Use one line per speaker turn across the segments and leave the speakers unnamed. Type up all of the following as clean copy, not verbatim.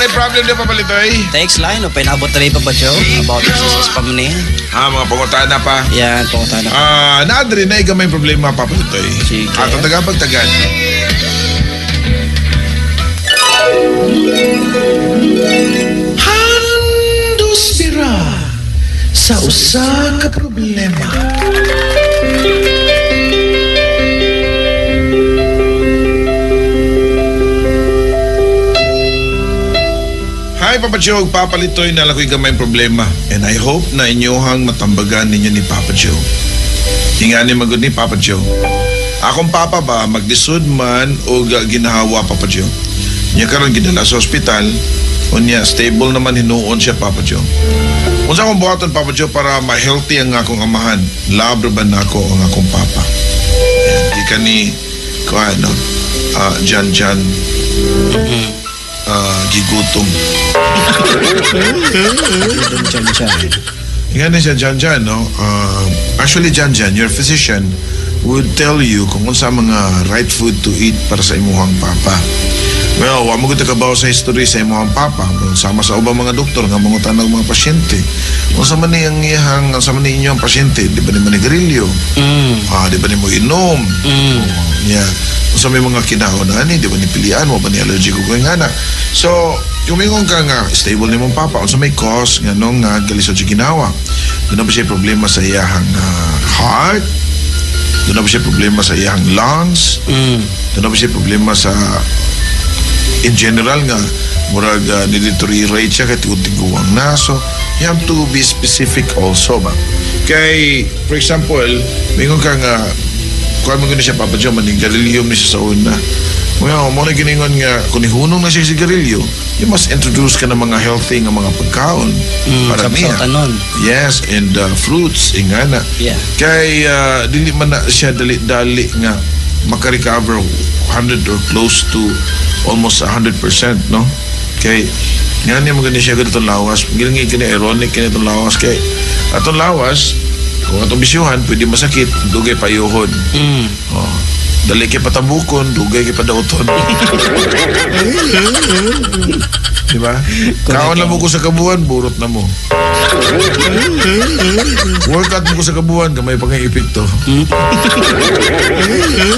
Na problem di Papalitoy?
Text line, o pinabot na rin pa ba, Joe? About exercise pa mo niya.
Ha, mga pangutana pa.
Yan, pangutana.
Ah, naadri na may problema, Papalitoy.
Sige.
Atong tagapagtagan.
Handos bira sa usa ka problema.
Hi, Papa Joe. Papalitoy na lang ko'y gamay problema. And I hope na inyohang matambagan ninyo ni Papa Joe. Hinga ni magod ni Papa Joe. Akong papa ba, maglisod man o ginahawa, Papa Joe. Niya karon gidala sa ospital. Unya, stable naman hinuon siya, Papa Joe. Unsa akong buhaton, Papa Joe, para ma-healthy ang akong amahan? Love ba na ako ang akong papa? Yan, di ka ni, kuha, no? Ah, Jan Jan. Ah, gigutom.
Dyan, dyan.
Nga na siya, Jan Jan, no? Actually, Jan Jan, your physician would tell you kung unsa mga right food to eat para sa imuhang papa. Well, wa mo gud kabaw sa history sa imuhang papa. Kung sama sa ubang mga doktor nga mangutan og mga pasyente. Unsa man ni ang iyang, unsa man ni inyong pasyente, di ba ni manigarilyo? Ah, di ba ni mo inom? Yeah. Unsa may mga kinaon ani, di ba ni pilian mo ba ni allergic ko nga na. So, kumingon ka nga stable ni mong papa, unsa may cause nga nung nga galisod siya ginawa. Doon na ba siya problema sa iyahang heart? Doon na ba siya problema sa iyahang lungs? Doon na ba siya problema sa in general nga murag ni-deteriorate siya kay tiguang na. So, you have to be specific also ba? Kay, for example, mingon ka nga kuha mo gani siya, Papa Joe, manigarilyo ni siya sa una. Mga mo na giningon nga kung ihunong na siya sigarilyo, you must introduce ka ng mga healthy nga mga pagkaon para niya.
Tanon.
Yes, and fruits, ingana. Kay dili man na siya dali-dali nga makarecover 100 or close to almost 100%, no? Kay nga niya mo gani siya ganitong lawas. Gilingi kini ironic kini itong lawas kay atong lawas kung atong bisyuhan pwede masakit, dugay payuhon. Oh. Dali kay patabukon, dugay kay padauton. Di ba? Kaon lang mo ko sa kabuhan, burot na mo. Workout mo ko sa kabuhan, gamay pa kang epekto.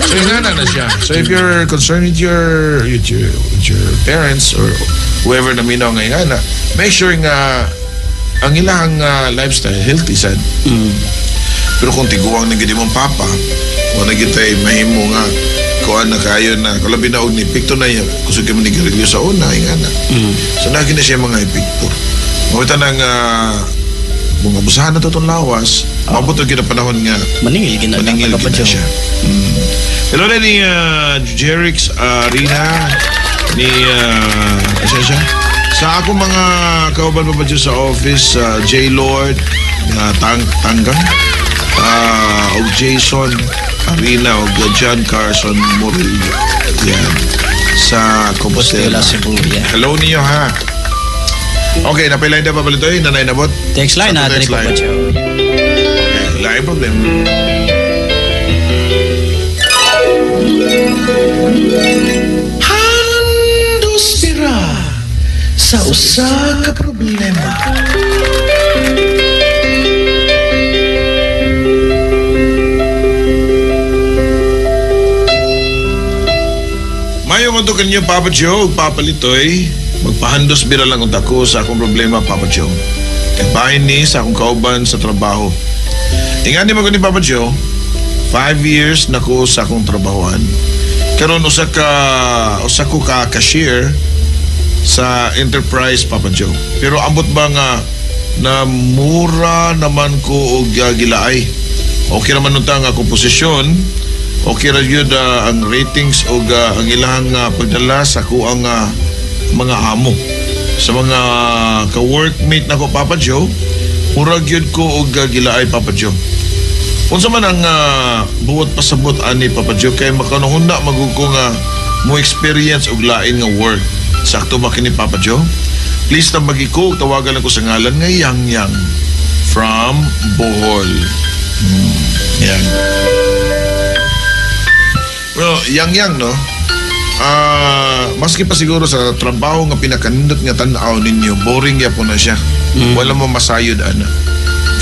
So yun na siya. So if you're concerned with your parents or whoever na minaw nga ingana, make sure nga ang ilang lifestyle healthy sad. Pero kung tiguang na gid mong papa, o na gitay mahimo nga kuan na kayo na kalabi na og ni epekto na iya kusog kay manigarilyo sa una ingana. So nagi na siya mga epekto. Mao nang mga busahan na to itong lawas, maabot og panahon nga
Maningil gina
maningil
Papa
gina
Joe.
siya. Hello na ni Jerix Arina ni asa siya? Sa ako mga kauban pa ba sa office, J Lord, Tanggang, og Jason Arina, og John Carson Murillo. Yan. Sa Compostela.
Compostela, Cebu, yeah.
Hello niyo ha. Okay, napilay na papalitoy, nanay nabot.
Text line
Sa
na,
text
Papa
line.
Joe.
Okay, laing problema.
Handos bira sa usa ka problema.
Mayo mo to kanyo, Papa Joe, Papa Litoy. Magpahandos bira lang unta ko sa akong problema, Papa Joe. Kay bahin ni sa akong kauban sa trabaho. Ingani mo ni Papa Joe, 5 years na ko sa akong trabahoan. Karon usa ko ka cashier sa Enterprise, Papa Joe. Pero ambot ba nga na mura naman ko og gilaay. Okay naman unta ang akong posisyon. Okay ra gyud ang ratings og ang ilang pagdala sa kuang mga amo. Sa mga ka-workmate nako, Papa Joe, mura gyud ko og gilaay, Papa Joe. Unsa man ang buot pasabot ani, Papa Joe, kay makanahuna magud ko nga mo experience og lain nga work. Sakto ba kini, Papa Joe? Please tambagi ko, tawagan lang ko sa ngalan nga Yang Yang from Bohol. Yan. Well, Yang Yang, no? Maski pa siguro sa trabaho nga pinakanindot nga tan-aw ninyo, boring gyapon na siya. Wala mo masayod ana.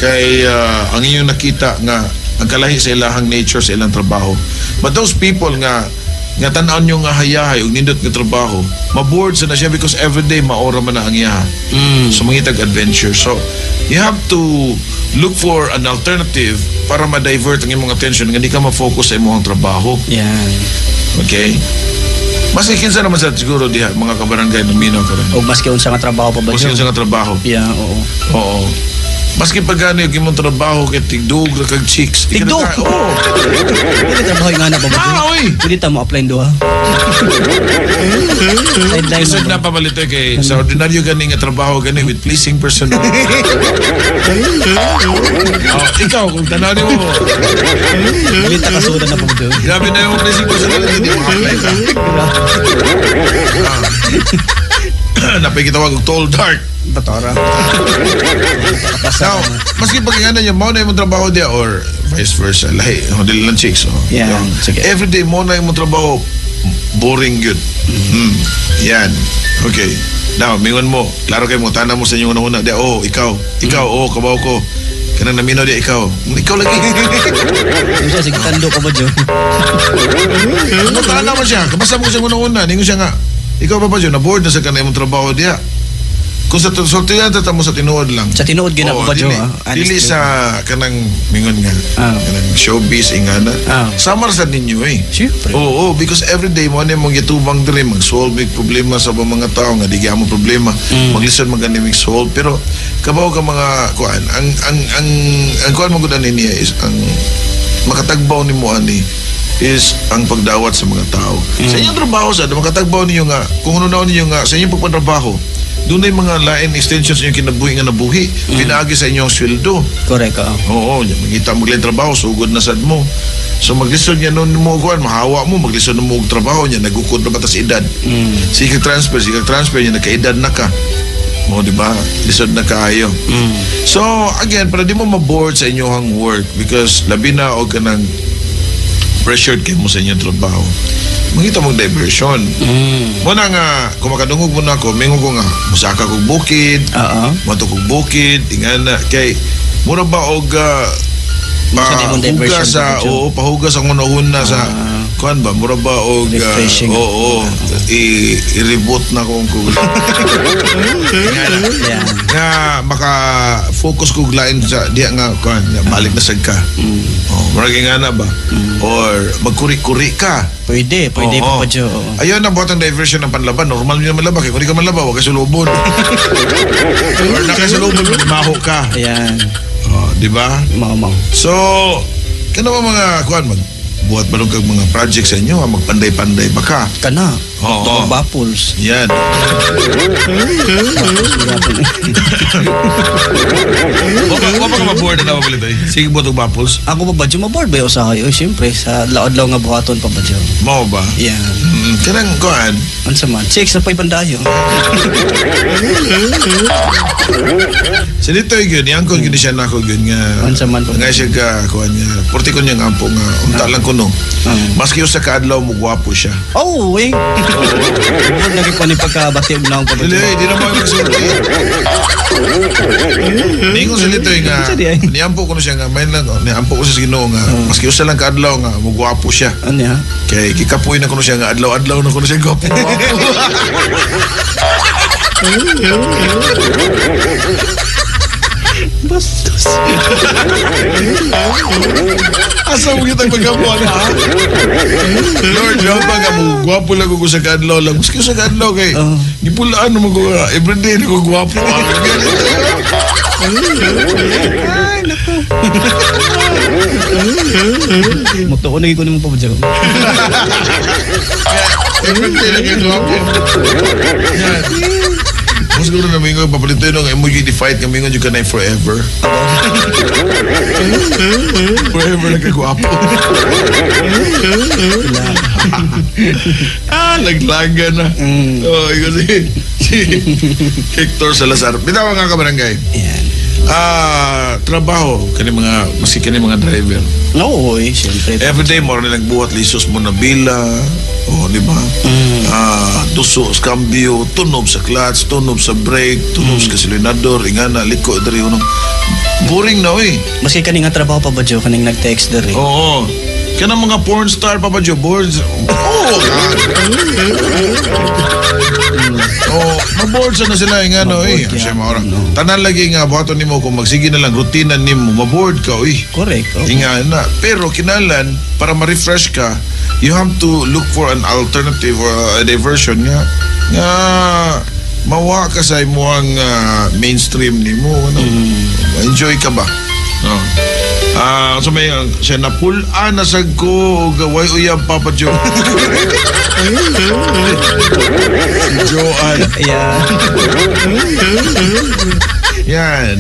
Kay ang inyong nakita nga ang kalahi sa ilahang nature sa ilang trabaho. But those people nga nga tan-aw nyo nga hayahay ug nindot nga trabaho, mabored sa na siya because everyday mao ra man na ang iyaha. So mangitag adventure. So you have to look for an alternative para ma-divert ang imong attention nga di ka ma-focus sa imong trabaho.
Yan.
Okay? Maski kinsa naman sa siguro diha mga kabarangay na minaw karon.
O maski unsa nga trabaho pa ba
Maski
Joe?
unsa nga trabaho.
Yeah, oo.
Oo. Maski pag gani yung imong trabaho kay tigdug ra kag chicks. Di ka
Tigdug?
Oo.
Pwede trabaho yung anak pa ba Joe?
Ah, oy.
Pwede ta mo apply duha. Sideline
Isod
mo
na
ba?
pabalito kay sa ordinaryo gani nga trabaho gani with pleasing personnel. Oh, ikaw kung tanaw mo,
Dili ta kasudan na pa ba Joe?
Grabe na yung pleasing personality, di mo apply ka. Ah. Napay gitawag og tall dark.
Batora.
Now, maski pag ingana niyo, mao na imong trabaho diya or vice versa, lahi, oh, dili lang chicks. Oh.
Yeah, sige.
Everyday mo na imong trabaho, boring yun. Yan. Okay. Now, mingon mo, klaro kay mo, tanaw mo sa inyong una-una, diya, oh, ikaw, ikaw, oh, kabaw ko. Kanang naminaw diya, ikaw. Ikaw lagi.
Yung siya, sige tando ka ba Joe?
Ano, tanaw mo siya, kabasa mo siya una-una, ningon siya nga, ikaw pa ba dyan, na-bored na sa kanang imong trabaho diya. Kung sa sultihan ta mo sa tinuod lang.
Sa tinuod gyud
Oo,
ako ba Joe?
dili,
Ah?
dili
Honestly.
sa kanang mingon nga, kanang showbiz ingana. Samar sa ninyo eh.
Siyempre.
Oo, because everyday mo ano mong gitubang diri mag-solve mig problema sa mga tao nga di gyud mo problema. Maglisod man gani mig solve pero kabaw ka mga kuan ang kuan mo gud ani niya is ang makatagbaw nimo ani is ang pagdawat sa mga tao. Sa inyong trabaho sa makatagbaw ninyo nga kung ano na ninyo nga sa inyong pagpatrabaho, doon ay mga lain extensions sa inyong kinabuhi nga nabuhi, pinaagi sa inyong sweldo.
Correct, oo.
Oo, mangita mo lang trabaho, sugod na sad mo. So maglisod niya noon mo kuan, mahawa mo, maglisod na mo og trabaho niya, nagukod na ba tas edad. Sige transfer niya, nagkaedad na ka. Mo, di ba? Lisod na kaayo. So, again, para di mo maboard sa inyong work because labi na og kanang pressured kay mo sa inyong trabaho. Mangita mong diversion. Mo na nga, kung makadungog mo na ako, mingon ko nga, musaka kog bukid, moto kog bukid, ingana, kay, mura ba og
Sa di mong diversion
pahugas sa,
pa, Joe?
oo, pahugas ang una-una sa, kuan ba, mura ba og,
Refreshing.
oo, i-reboot na kong kung
Yeah.
nga maka-focus ko lain sa diya nga kuan nga balik na sad ka. Oh, murag nga na ba? Or magkuri-kuri ka.
Pwede, pwede
Oo.
pa pa Joe. Oo.
Ayun ang buhatang diversion ng panlaban. Normal yun naman laba. Kaya kung di ka manlaba, wag ka sulubon. Or na ka sulubon, maho ka.
Ayan.
Oh, di ba?
Mao mao.
So, kano ba mga kuan mag buhat ba kag mga project sa inyo, ah, magpanday-panday ba ka?
Kana.
Oo.
Tuog bapuls.
Yan. Wa pa ka maboard na mabalito eh. Sige buhat og bapuls.
Ako pa ba Joe? Maboard ba yung usahay? Oy, siyempre, sa laod-law nga buhaton pa ba Joe?
Mao ba?
Yan.
Kanang kuan,
Unsa man? Chicks na pa'y pandayo.
Sa dito yun, niyangkon yun siya nako yun nga.
Unsa man po.
Nga siya ka, kuan niya. Porti ko niya nga po nga, unta lang ko no. Maski usa ka adlaw mo gwapo siya.
Oh, eh. Board lagi ko ni pagkabati og naong pa ba
Dili,
Joe?
di na mo magsulti. Ningon sa dito nga,
Unsa di ay?
niampo ko na siya nga, main lang, niampo ko siya sa Ginoo nga, maski usa lang ka adlaw nga, mo gwapo siya.
Ano ya?
Kay kikapoy na ko na siya nga, adlaw-adlaw na ko na siya gwapo.
Bastos.
Asa mo kita pagkabuan ha? Lord, yung pag mo gwapo lang ko sa kadlaw lang. Maski sa kadlaw kay gipulaan mo ko nga, everyday na ko gwapo.
Ay, nako. Mutuo na ko nimo pa ba Joe?
Everyday na ko gwapo. Yan. Mo siguro na mingo papalito yun ang emoji di fight nga mingo ka na forever. Forever na kagwapo. Ah, laglaga na. Oh, ikaw si Hector Salazar. Bitaw nga kabarangay.
Yan.
Ah, trabaho kani mga maski kani mga driver.
Oo, eh, siyempre.
Everyday mo nilang buhat lisos mo na bila. Oh, di ba? Ah, duso sa cambio, tunob sa clutch, tunob sa brake, tunob sa kasilinador, ingana liko diri unong. Boring na oy.
Maski kani nga trabaho pa ba, Joe, kaning nag-text diri.
Oo. Kanang mga porn star pa ba, Joe? Bored. Oo. Oh, maboard sa na sila nga no eh.
Maboard,
Siya
yeah.
maora.
No.
Tanan lagi nga buhaton nimo kung magsige na lang rutina nimo, maboard ka oy.
Correct. Oh.
Inga na. Pero kinalan para ma-refresh ka, you have to look for an alternative or a diversion nga nga mawa ka sa imuhang mainstream nimo ano. Enjoy ka ba? No. Ah, so may siya napul-an na sad ko og way uyab, Papa Joe. Si Joanne.
Yeah.
Yan.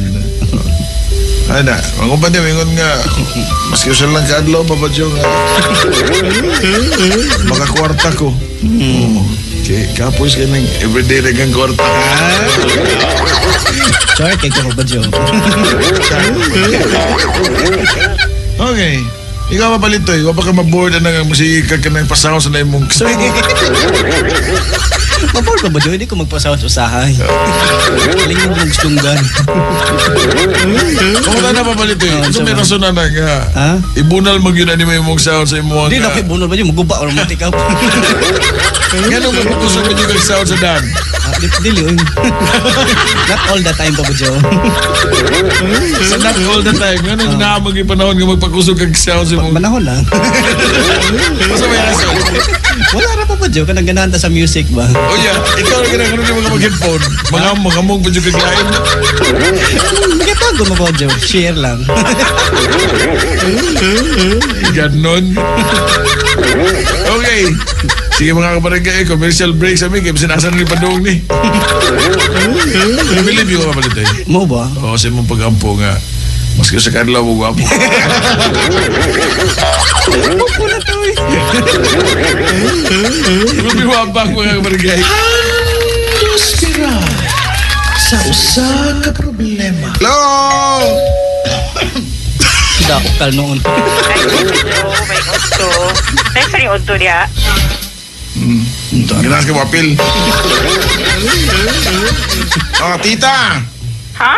Ana, ang uban niya, ingon nga, maski usa lang kaadlaw, Papa Joe, nga makakwarta ko. Oo. Okay, kapoy ka nang everyday na kang kwarta.
Char, kay ko ba, Joe?
Okay. Ikaw mapalitoy, wa pa ka maboard na nga musige ka kanang pasaw sa imong
Maboard pa ba, Joe? Hindi ko magpasaw sa usahay. Kaling mo magstunggan.
Kumusta na papalitoy?
Oo,
So may
sama.
rason na na nga.
Ha?
Ibunal mag yun ani may imong sound sa imong.
Hindi na kayo bunol ba, Joe? Maguba or matik up.
Ngano mabukusog mo yung sound sa dan?
Ah, dili, oy. Not all the time pa ba, Joe?
Sa not all the time. Ngano na mag panahon nga magpakusog kag sound sa imong.
Panahon lang.
Basta may rason.
Wala ra pa ba, Joe? Kanang ganahan ta sa music ba?
Oh yeah, ikaw na ginagano ni mga mag-headphone. Mga mga mong pa dyan kaglain.
Nagatago mo ba, Joe? Share lang.
Ganon. Okay. Sige mga kabarangay, commercial break sa amin. Kaya sinasan ni Padong ni. Pero believe you ka palit eh.
Mo ba?
Oo, sa imong pag-ampo nga. Maski sa kadlaw mo gwapo.
Opo na to eh.
We'll be right back mga kabarangay.
Andos bira sa usa ka problema.
Hello!
Dakal noon.
Ay, Joe, may udto. May pa rin udto niya.
Ginaas ka papel. Oh, tita!
Ha?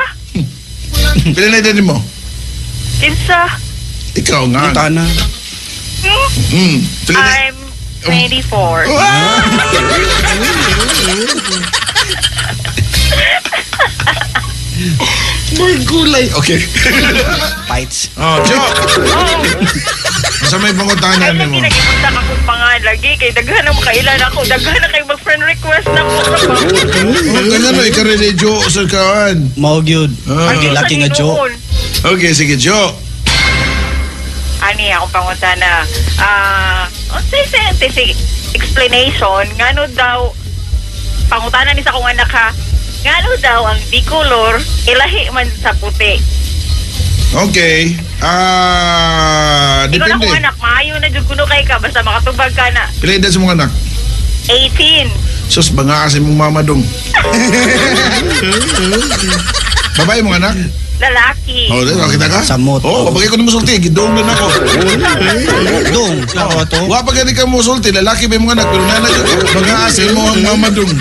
Pila na edad mo?
Kinsa?
Ikaw nga.
Punta na.
Hmm?
Pila na...
I'm 24.
Ah! May gulay. Okay.
Fights.
Oh, Jo!
Oh,
Sa may pangutanan
ay,
nimo.
lagi nagipunta ka kong pangan lagi. Kay daghan na makailan ako. Daghan na kayo mag-friend request na ko.
Oh, kanya no, ikaw rin eh, Jo, sa kaan.
Mao gyud.
Ah.
Ang laki nga Joe.
Okay, sige, Jo.
Ani, akong pangutana. Ah, unsay scientific explanation ngano daw pangutana ni sa akong anak ha. Ngano daw ang bicolor ilahi man sa puti.
Okay. Ah,
Ikaw na
depende.
akong anak, maayo na jud kuno kay ka basta makatubag ka na.
Pila edad sa mga anak?
18.
Sus, banga kasi mong mama dong. Babae mong anak?
Lalaki.
Oh, kita ka?
Samot.
Oh, wapagay ko ni musulti, gidong na ako.
Dong, ako to.
Wa pa gani ka musulti, lalaki ba imong anak pero nana banga kasi mo ang mama dong.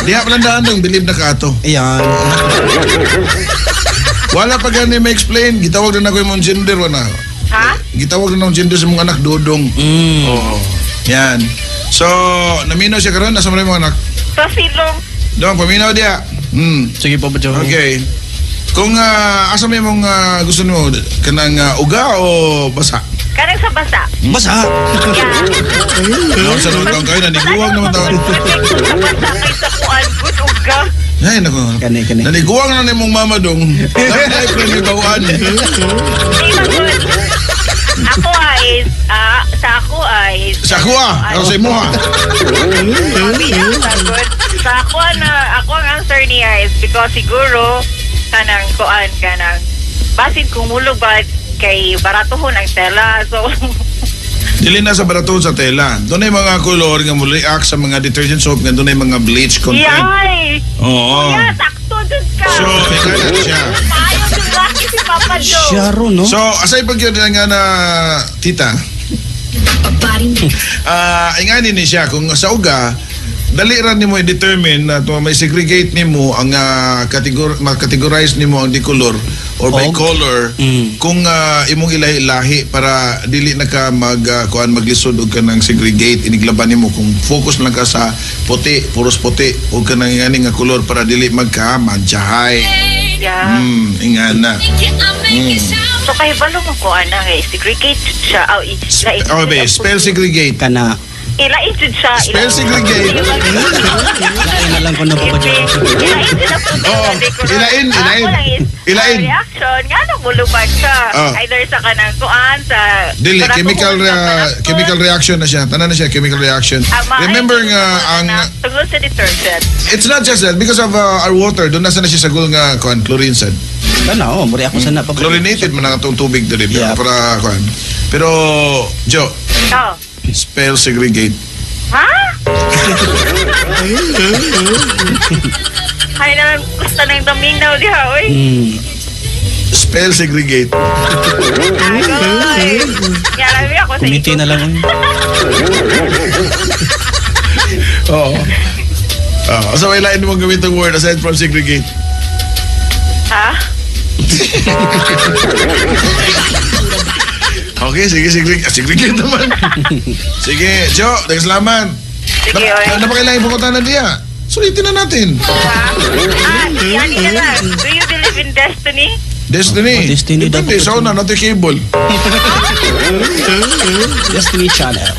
Diha pa lang daan dong, bilib na ka ato.
Ayan.
Wala pa gani ma-explain, gitawag na nako imong gender wala.
Ha?
Gitawag na akong gender sa mong anak Dodong. Oo. Yan. So, naminaw siya karon nasa man imong anak?
Sa silong.
Dong, paminaw diha.
Sige pa ba, Joe?
Okay. Kung asa may mong gusto nimo kanang uga o basa?
Kanang sa basa.
Basa.
Yeah.
Ano sa naman taon kayo naniguwang naman taon.
Sa basa kay sa kuan good uga.
Ay nako.
Kani, kani.
Naniguwang na nimong mama dong. Dahil pa ni bawaan.
Di ba good? Ako ay sa ako ay
Sa ako ah, ako sa imo ah.
Sagot. Sa ako na ako ang answer niya is because siguro kanang kuan kanang basin kung mulubad kay baratohon ang tela. So
Dili na sa barato sa tela. Doon ay mga kolor nga mo react sa mga detergent soap nga doon ay mga bleach content.
yay!
Oo.
Yeah, sakto dun ka.
So, ikaw na siya.
Maayo dun laki si Papa Joe.
Siya ro, no?
So, asay pag yun nga na tita, Ah, ingani ni siya kung sa uga dali ra nimo i-determine na to may segregate nimo ang ma-categorize nimo ang di-color or by
Og?
color kung imong ilahi-lahi para dili na ka mag kuan, maglisod og kanang segregate iniglaban nimo kung focus lang ka sa puti, puros puti og kanang ingani nga color para dili magka madyahay. Ingana.
So kay balo mo ko ana nga segregate siya. Aw,
Oh, be, spell segregate.
Kana.
Ilain jud siya.
Spell segregate.
Lain na lang ko na, Papa Joe.
Ilain jud ang puti
Oo,
nga decolor.
ilain, ilain.
Ako lang is,
Ilain.
ang reaction, nga nang mulupad siya. Either sa kanang kuan, sa
Dili
sa
chemical
natuhon, sa panakton.
chemical reaction na siya. Tanan na siya chemical reaction.
Tama,
Remember
ay,
nga ang
tungod sa detergent.
It's not just that because of our water doon nasa na siya sa gul nga kuan, chlorine sad.
Kana, oh, muri ako sana, Papa Joe.
Chlorinated man ang atong tubig diri pero para kuan. Pero Jo,
Oh.
spell segregate.
Ha? Hay naman gusto ng daminaw diha, oy.
Spell segregate.
Agoy. Yarabi ako sa
Kumiti
iko.
na lang, oy.
Oo. Ah, so may lain mong gawin tong word aside from segregate?
Ha?
Okay, sige, segregate. Segregate naman. Sige, Jo, salamat.
Sige, oy.
Napakailangan pumunta na diya. Sulitin na natin.
Ha? Ah, yan ka lang. Do you believe in destiny?
Destiny.
Oh, destiny daw
Depende,
po.
sa una, natin cable.
Destiny Channel.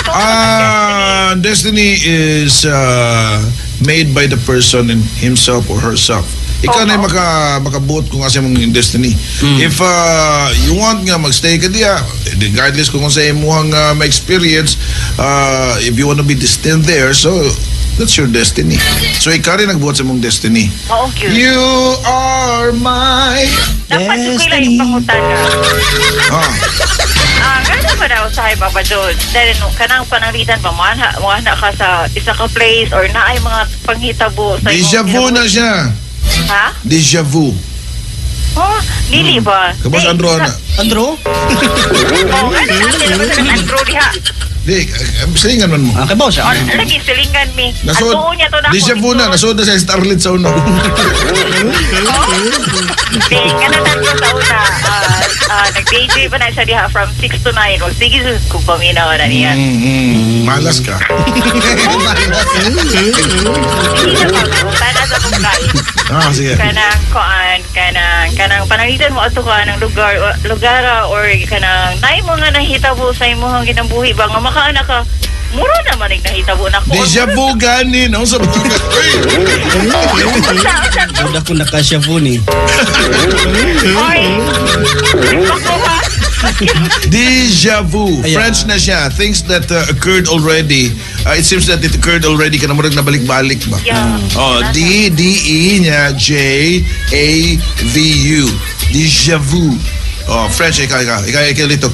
Ah, destiny is made by the person in himself or herself. Ikaw na yung makabuot kung asa mong destiny. If you want nga magstay ka diya, regardless kung sa imuhang ma-experience, if you want to be destined there, so that's your destiny. So ikaw rin nagbuot sa mong destiny.
Oo, cute.
You are my
Dapat yung
Destiny.
yung pangutana.
Ah.
Ah, gano'n ba daw sa Papa George? Dahil no, kanang pananglitan ba, muana ka sa isa ka place or naay mga panghitabo sa imong
Deja vu na
kinabuhi?
siya.
Ha?
Deja vu.
Oh, dili ba?
Kabos
Di,
Andro na.
Andro?
Oh, ano na sila ba sa Andro diha?
Di, silingan man mo.
Ah, kay boss,
Oh,
ah.
lagi silingan mi.
Nasod,
Andoon niya to na ako.
deja vu na, nasod na sa Starlit sa una.
Di, kanang tatlo sa una. Nag-DJ pa na siya diha from 6 to 9. Wag sige, kung paminaw na niya.
Malas ka.
Hindi na pag sa pagkain.
Ah, sige.
Kanang kuan, kanang pananglitan mo ato ka ng lugar lugara or kanang naay mga nahitabo sa imong kinabuhi ba nga makaana ka mura naman ig nahitabo nako.
Deja vu gani, no? Sa Uy!
Unsa unsa to?
Duda ko nakasya po ni.
Oy. Ako ha.
Deja vu.
Ayan.
French na siya. Things that occurred already. It seems that it occurred already. Kana murag nabalik-balik ba?
Yeah.
Oh, D, D, E niya, J, A, V, U. Deja vu. Oh, French, ikaw, ikaw. Ikaw, ikaw dito.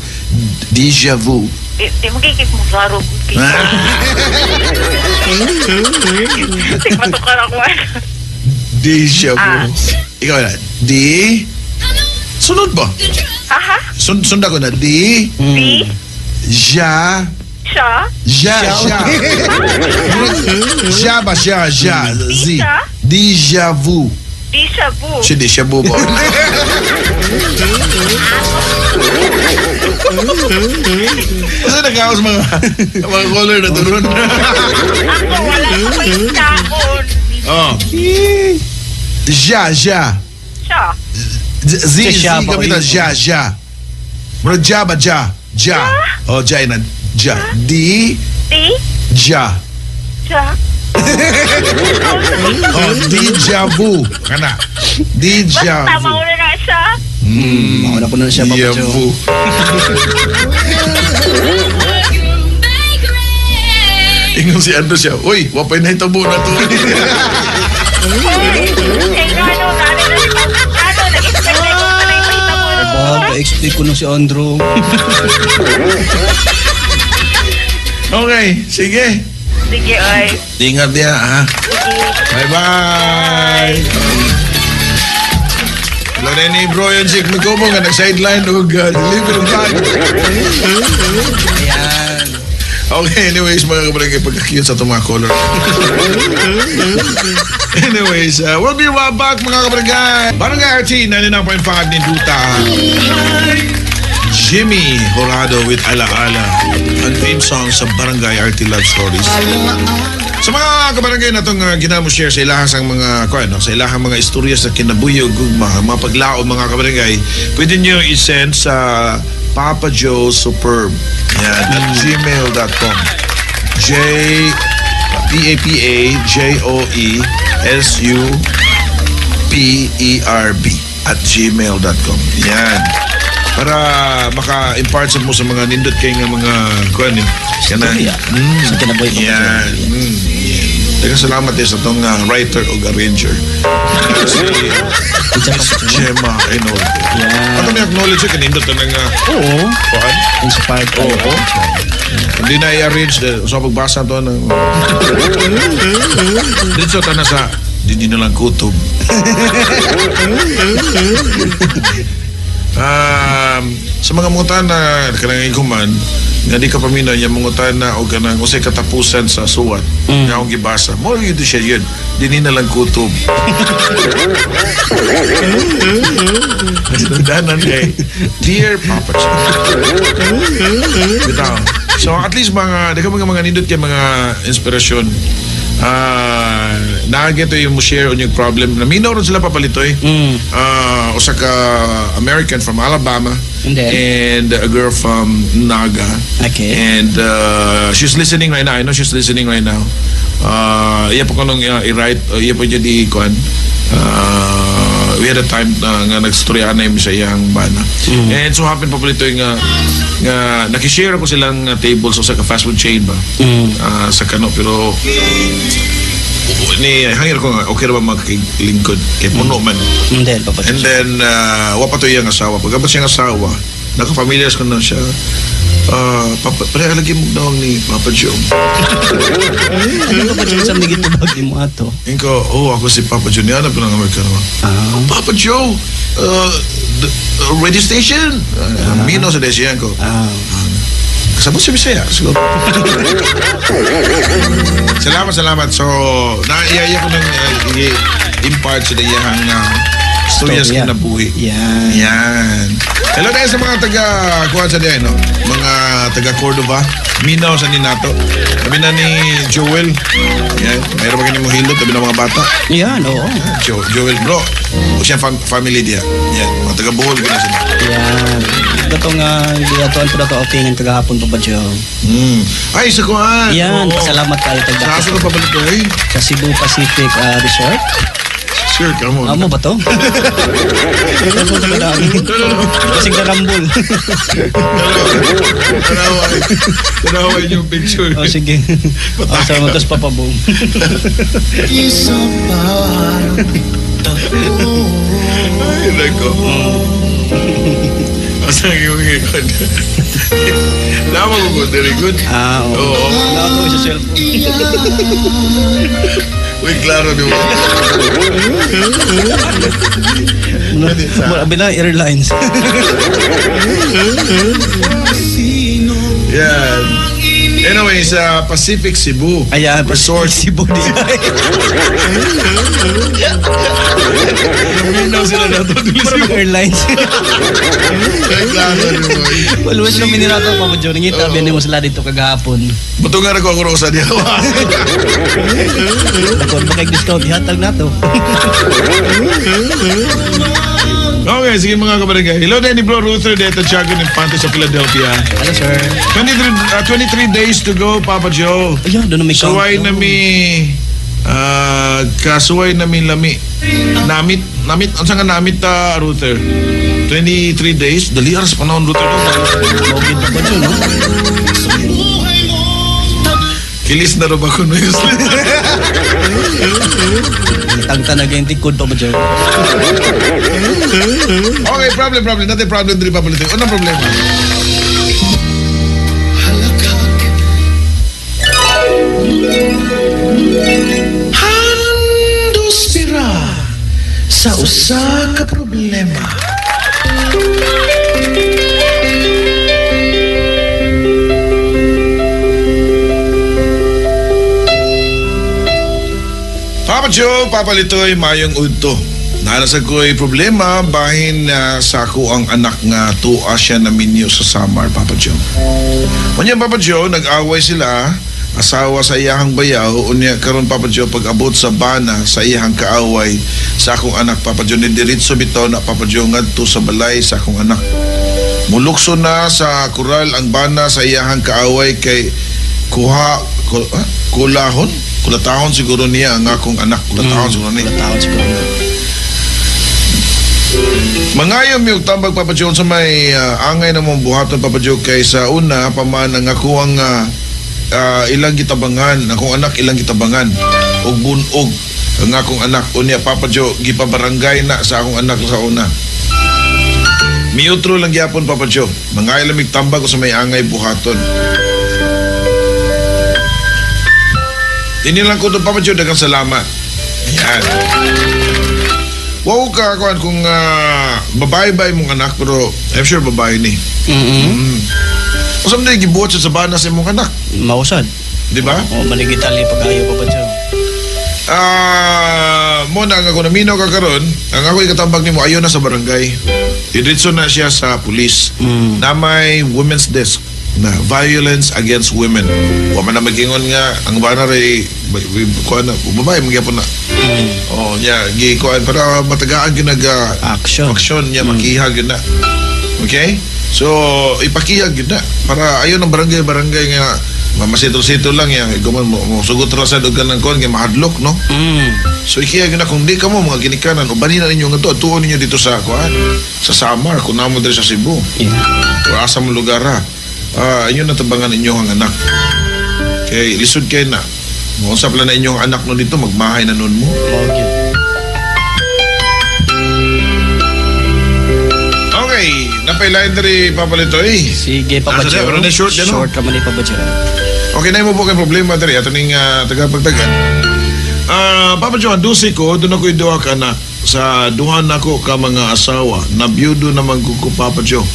Deja vu.
Di mo kikik mo klaro. Sigmatukar ako.
Deja vu.
Ah.
Ikaw na. D. Sunod ba?
Aha.
Sunda ko na. D.
D.
Ja.
Siya.
Ja. Ja. Ja ba siya? Ja. Z.
Deja?
Deja vu.
Deja vu.
Si deja vu ba? Kasi nagkaos mga color na turon.
Ako wala ko yung taon.
Oh. Ja, ja.
Siya.
Z, Z,
Siya, siya
Z
ba
kami na,
yun?
ja, ja. Mura ja ba, ja? Ja. Oh, ja na. Ja. D,
D.
ja.
Siya.
Oh, deja vu. Kana. Deja
Basta
vu.
mauna na siya.
Mauna ko na siya, Papa
Deja
Joe.
vu. Ingon si Andrew siya, uy, wapay na itabo na to.
Uy, kay ngano, ngano, ngano, nag-expect na ko pa na yung mahitabo na.
Ba, ka-expect ko na si Andro.
Okay, sige.
Sige, oy.
Ingat niya, ha?
Sige.
Bye-bye. Hello na ni bro yan si Mikomo nga nag-sideline og deliver og bag.
Ayan.
Okay, anyways, mga kabarangay, pagka-cute sa itong mga color. Anyways, we'll be right back, mga kabarangay. Barangay RT 99.5 Ninduta. Jimmy Horado with Alaala. Ang theme song sa Barangay RT Love Stories. Sa mga kabarangay natong ginamo share sa ilahang sang mga kuan no, sa ilahang mga istorya sa kinabuhi ug gugma, mga paglaom, mga kabarangay, pwede niyo i-send sa Papa Joe Superb. Yan, @gmail.com. J P A P A J O E S U P E R B @gmail.com. Yan. Para maka-impart sa mo sa mga nindot kay nga mga kuan eh. Kana,
Istorya. Sa kinabuhi, Papa Joe.
Yan. Yan. Daghang salamat eh sa tong writer o arranger. Si
Unsa, Papa Joe?
Gemma Enolte.
Yan.
Ato ni acknowledge kay nindot na nga
Oo.
kuan.
Inspired.
Oo. Hindi na i-arrange sa pagbasa to ng dito ta na sa di na lang kutob. Sa mga mangutana kanang ikuman nga di ka paminaw yung mangutana o kanang usay katapusan sa suwat nga akong gibasa mo yun siya yun di na lang kutob. Danan kay Dear Papa Joe. Bitaw. So at least mga di ka mga nindot kay mga inspirasyon. Ah, naagito yung mo share on yung problem. Naminaw ron sila papalitoy. Usa ka American from Alabama
And then?
And a girl from Naga. And she's listening right now. I know she's listening right now. Iya pa ko nung i-write, iya pa dyan i-kuan. We had a time na nga nagstoryahan na yung sa iyang bana. And so happen pa palitoy nga nakishare ako silang table sa usa ka fast food chain ba. Sa Kano pero ni hangir ko nga okay ra ba magkilingkod kay puno man.
And then, Papa Joe.
And then wa pa to iyang asawa. Pagkabot siyang asawa, nakafamiliar ko na siya. Papa, pareha lagi mo daw ni Papa Joe.
Ano, Papa Joe, sa mga gitubag ni mo ato?
Inko, oh, ako si Papa Joe. Niya na pa ng Amerikano. "Papa Joe, the radio station." Mino sa desiyan ko. Kasabot sa Bisaya, siguro. Salamat, salamat. So, naiyaya ko ng i-impart sa iyang storya sa
Storya.
Kinabuhi.
Yan.
Yan. Hello dahil sa mga taga kuha sa diyan, no? Mga taga Cordova. Minaw sa ninato. Sabi na ni Joel. Yan. Mayroon ba ganyan mo hilot? Sabi na mga bata.
Yan, oo.
Joel, bro. O siya family diya. Yan. Mga taga Bohol, gano'n sila.
Yan. Ito nga, atuan po na ito outingan kagahapon, Papa Joe.
Ay, sa kuhan.
Yan,
Oo.
pasalamat tayo
Sa
tagdako.
aso na pabalik ko, eh.
Sa Cebu Pacific Resort.
Sure, come on.
Amo ba to? Kasing karambol.
Tanawa. Tanawa yung picture.
Oh, sige. Oh, sa mga Papa Boom.
Isa pa.
Ay, nako. Asa yung ikon? Nama ko, very good.
Ah, oo.
Oo.
Wala ko sa cellphone.
Uy, klaro di ba?
Mura bila airlines.
Yan. Anyway, sa Pacific Cebu
Ayan,
Resort.
Cebu di.
Naminaw sila na ito.
Mura mag airlines.
Ay, klaro di ba?
Well, wala namin nila ito, Papa Joe. Nangita, biyanin mo sila dito kagahapon.
Buto nga rin ko ako sa diya.
Ako, baka discount, ihatag na to.
Okay, sige mga kabarangay. Hello, Danny Bro Ruther Deta Chagon Infante sa Philadelphia.
Hello, sir.
23 days to go, Papa Joe.
Ayun, doon na may count.
Suway na mi kasuway na mi lami. Namit, namit, unsa nga namit ta Ruther? 23 days, dali aras panahon Ruther.
Login pa ba dyan, no?
Kilis na ro ba kuno yung
Tagtanag yung tikod pa ba dyan?
Okay, problem, problem. Natin problem diri pa palitin. Unang problema.
Halakak. Handos pira. Sa usa ka problema.
Papa Joe, Papa Litoy, mayong udto. Narasag ko'y problema bahin na sa ako ang anak nga tuwa siya na minyo sa Samar, Papa Joe. Unya, Papa Joe, nag-away sila, asawa sa iyahang bayaw, unya karon, Papa Joe, pag-abot sa bana sa iyahang kaaway sa akong anak, Papa Joe, ni diretso bitaw na, Papa Joe, ngadto sa balay sa akong anak. Mulukso na sa kural ang bana sa iyahang kaaway kay kuha kulahon kulatahon siguro niya ang akong anak, kulatahon siguro niya.
Kulatahon siguro.
Mangayo mi og tambag, Papa Joe, sa may angay na mong buhaton, Papa Joe, kay sa una pa man ang ako ang ilang gitabangan, akong anak ilang gitabangan og bunog ang akong anak. Unya, Papa Joe, gipabarangay na sa akong anak sa una. Miutro lang gyapon, Papa Joe. Mangayo lang mig tambag sa may angay buhaton. Dini lang ko to, Papa Joe, daghang salamat. Ayan. Wow ka, kuan, kung babae ba imong anak, pero I'm sure babae ni. Unsa man gibuhat sa bana sa imong anak?
Mausad.
Di ba?
O, maligital yung pag-ayo, Papa Joe.
Mo na ang ako naminaw ka karon, ang ako ikatambag nimo ayo na sa barangay. Diretso na siya sa pulis. Na may women's desk na violence against women. Wa man na magingon nga ang bana ray kuan na babae magyapon na. Oh, nya gi kuan para matagaan gyud nag
Action.
Action niya, makihag gyud na. Okay? So ipakihag gyud na para ayon ang barangay-barangay nga mamasito-sito lang ya guman mo sugot ra sad og kanang kuan kay mahadlok, no? So ikihag gyud na kung di ka mo mga ginikanan ubanin na ninyo nga to atuon ninyo dito sa kuan sa Samar kung namo diri sa Cebu. O asa mo lugar ha. Inyo natabangan ninyo ang anak. Kay lisod kay na. Mausap lang na inyong anak no dito, magmahay na nun mo.
Okay.
Okay, napailain diri, Papa Litoy.
Sige, Papa
Nasa
Joe.
pero na short din, no?
Short raman ni Papa Joe.
Okay, na mo po kay problema diri ato ning tagapagtagan. Papa Joe, ang dusi ko, doon ako duha ka anak. Sa duha nako ka mga asawa, nabiyudo naman ko ko, Papa Joe.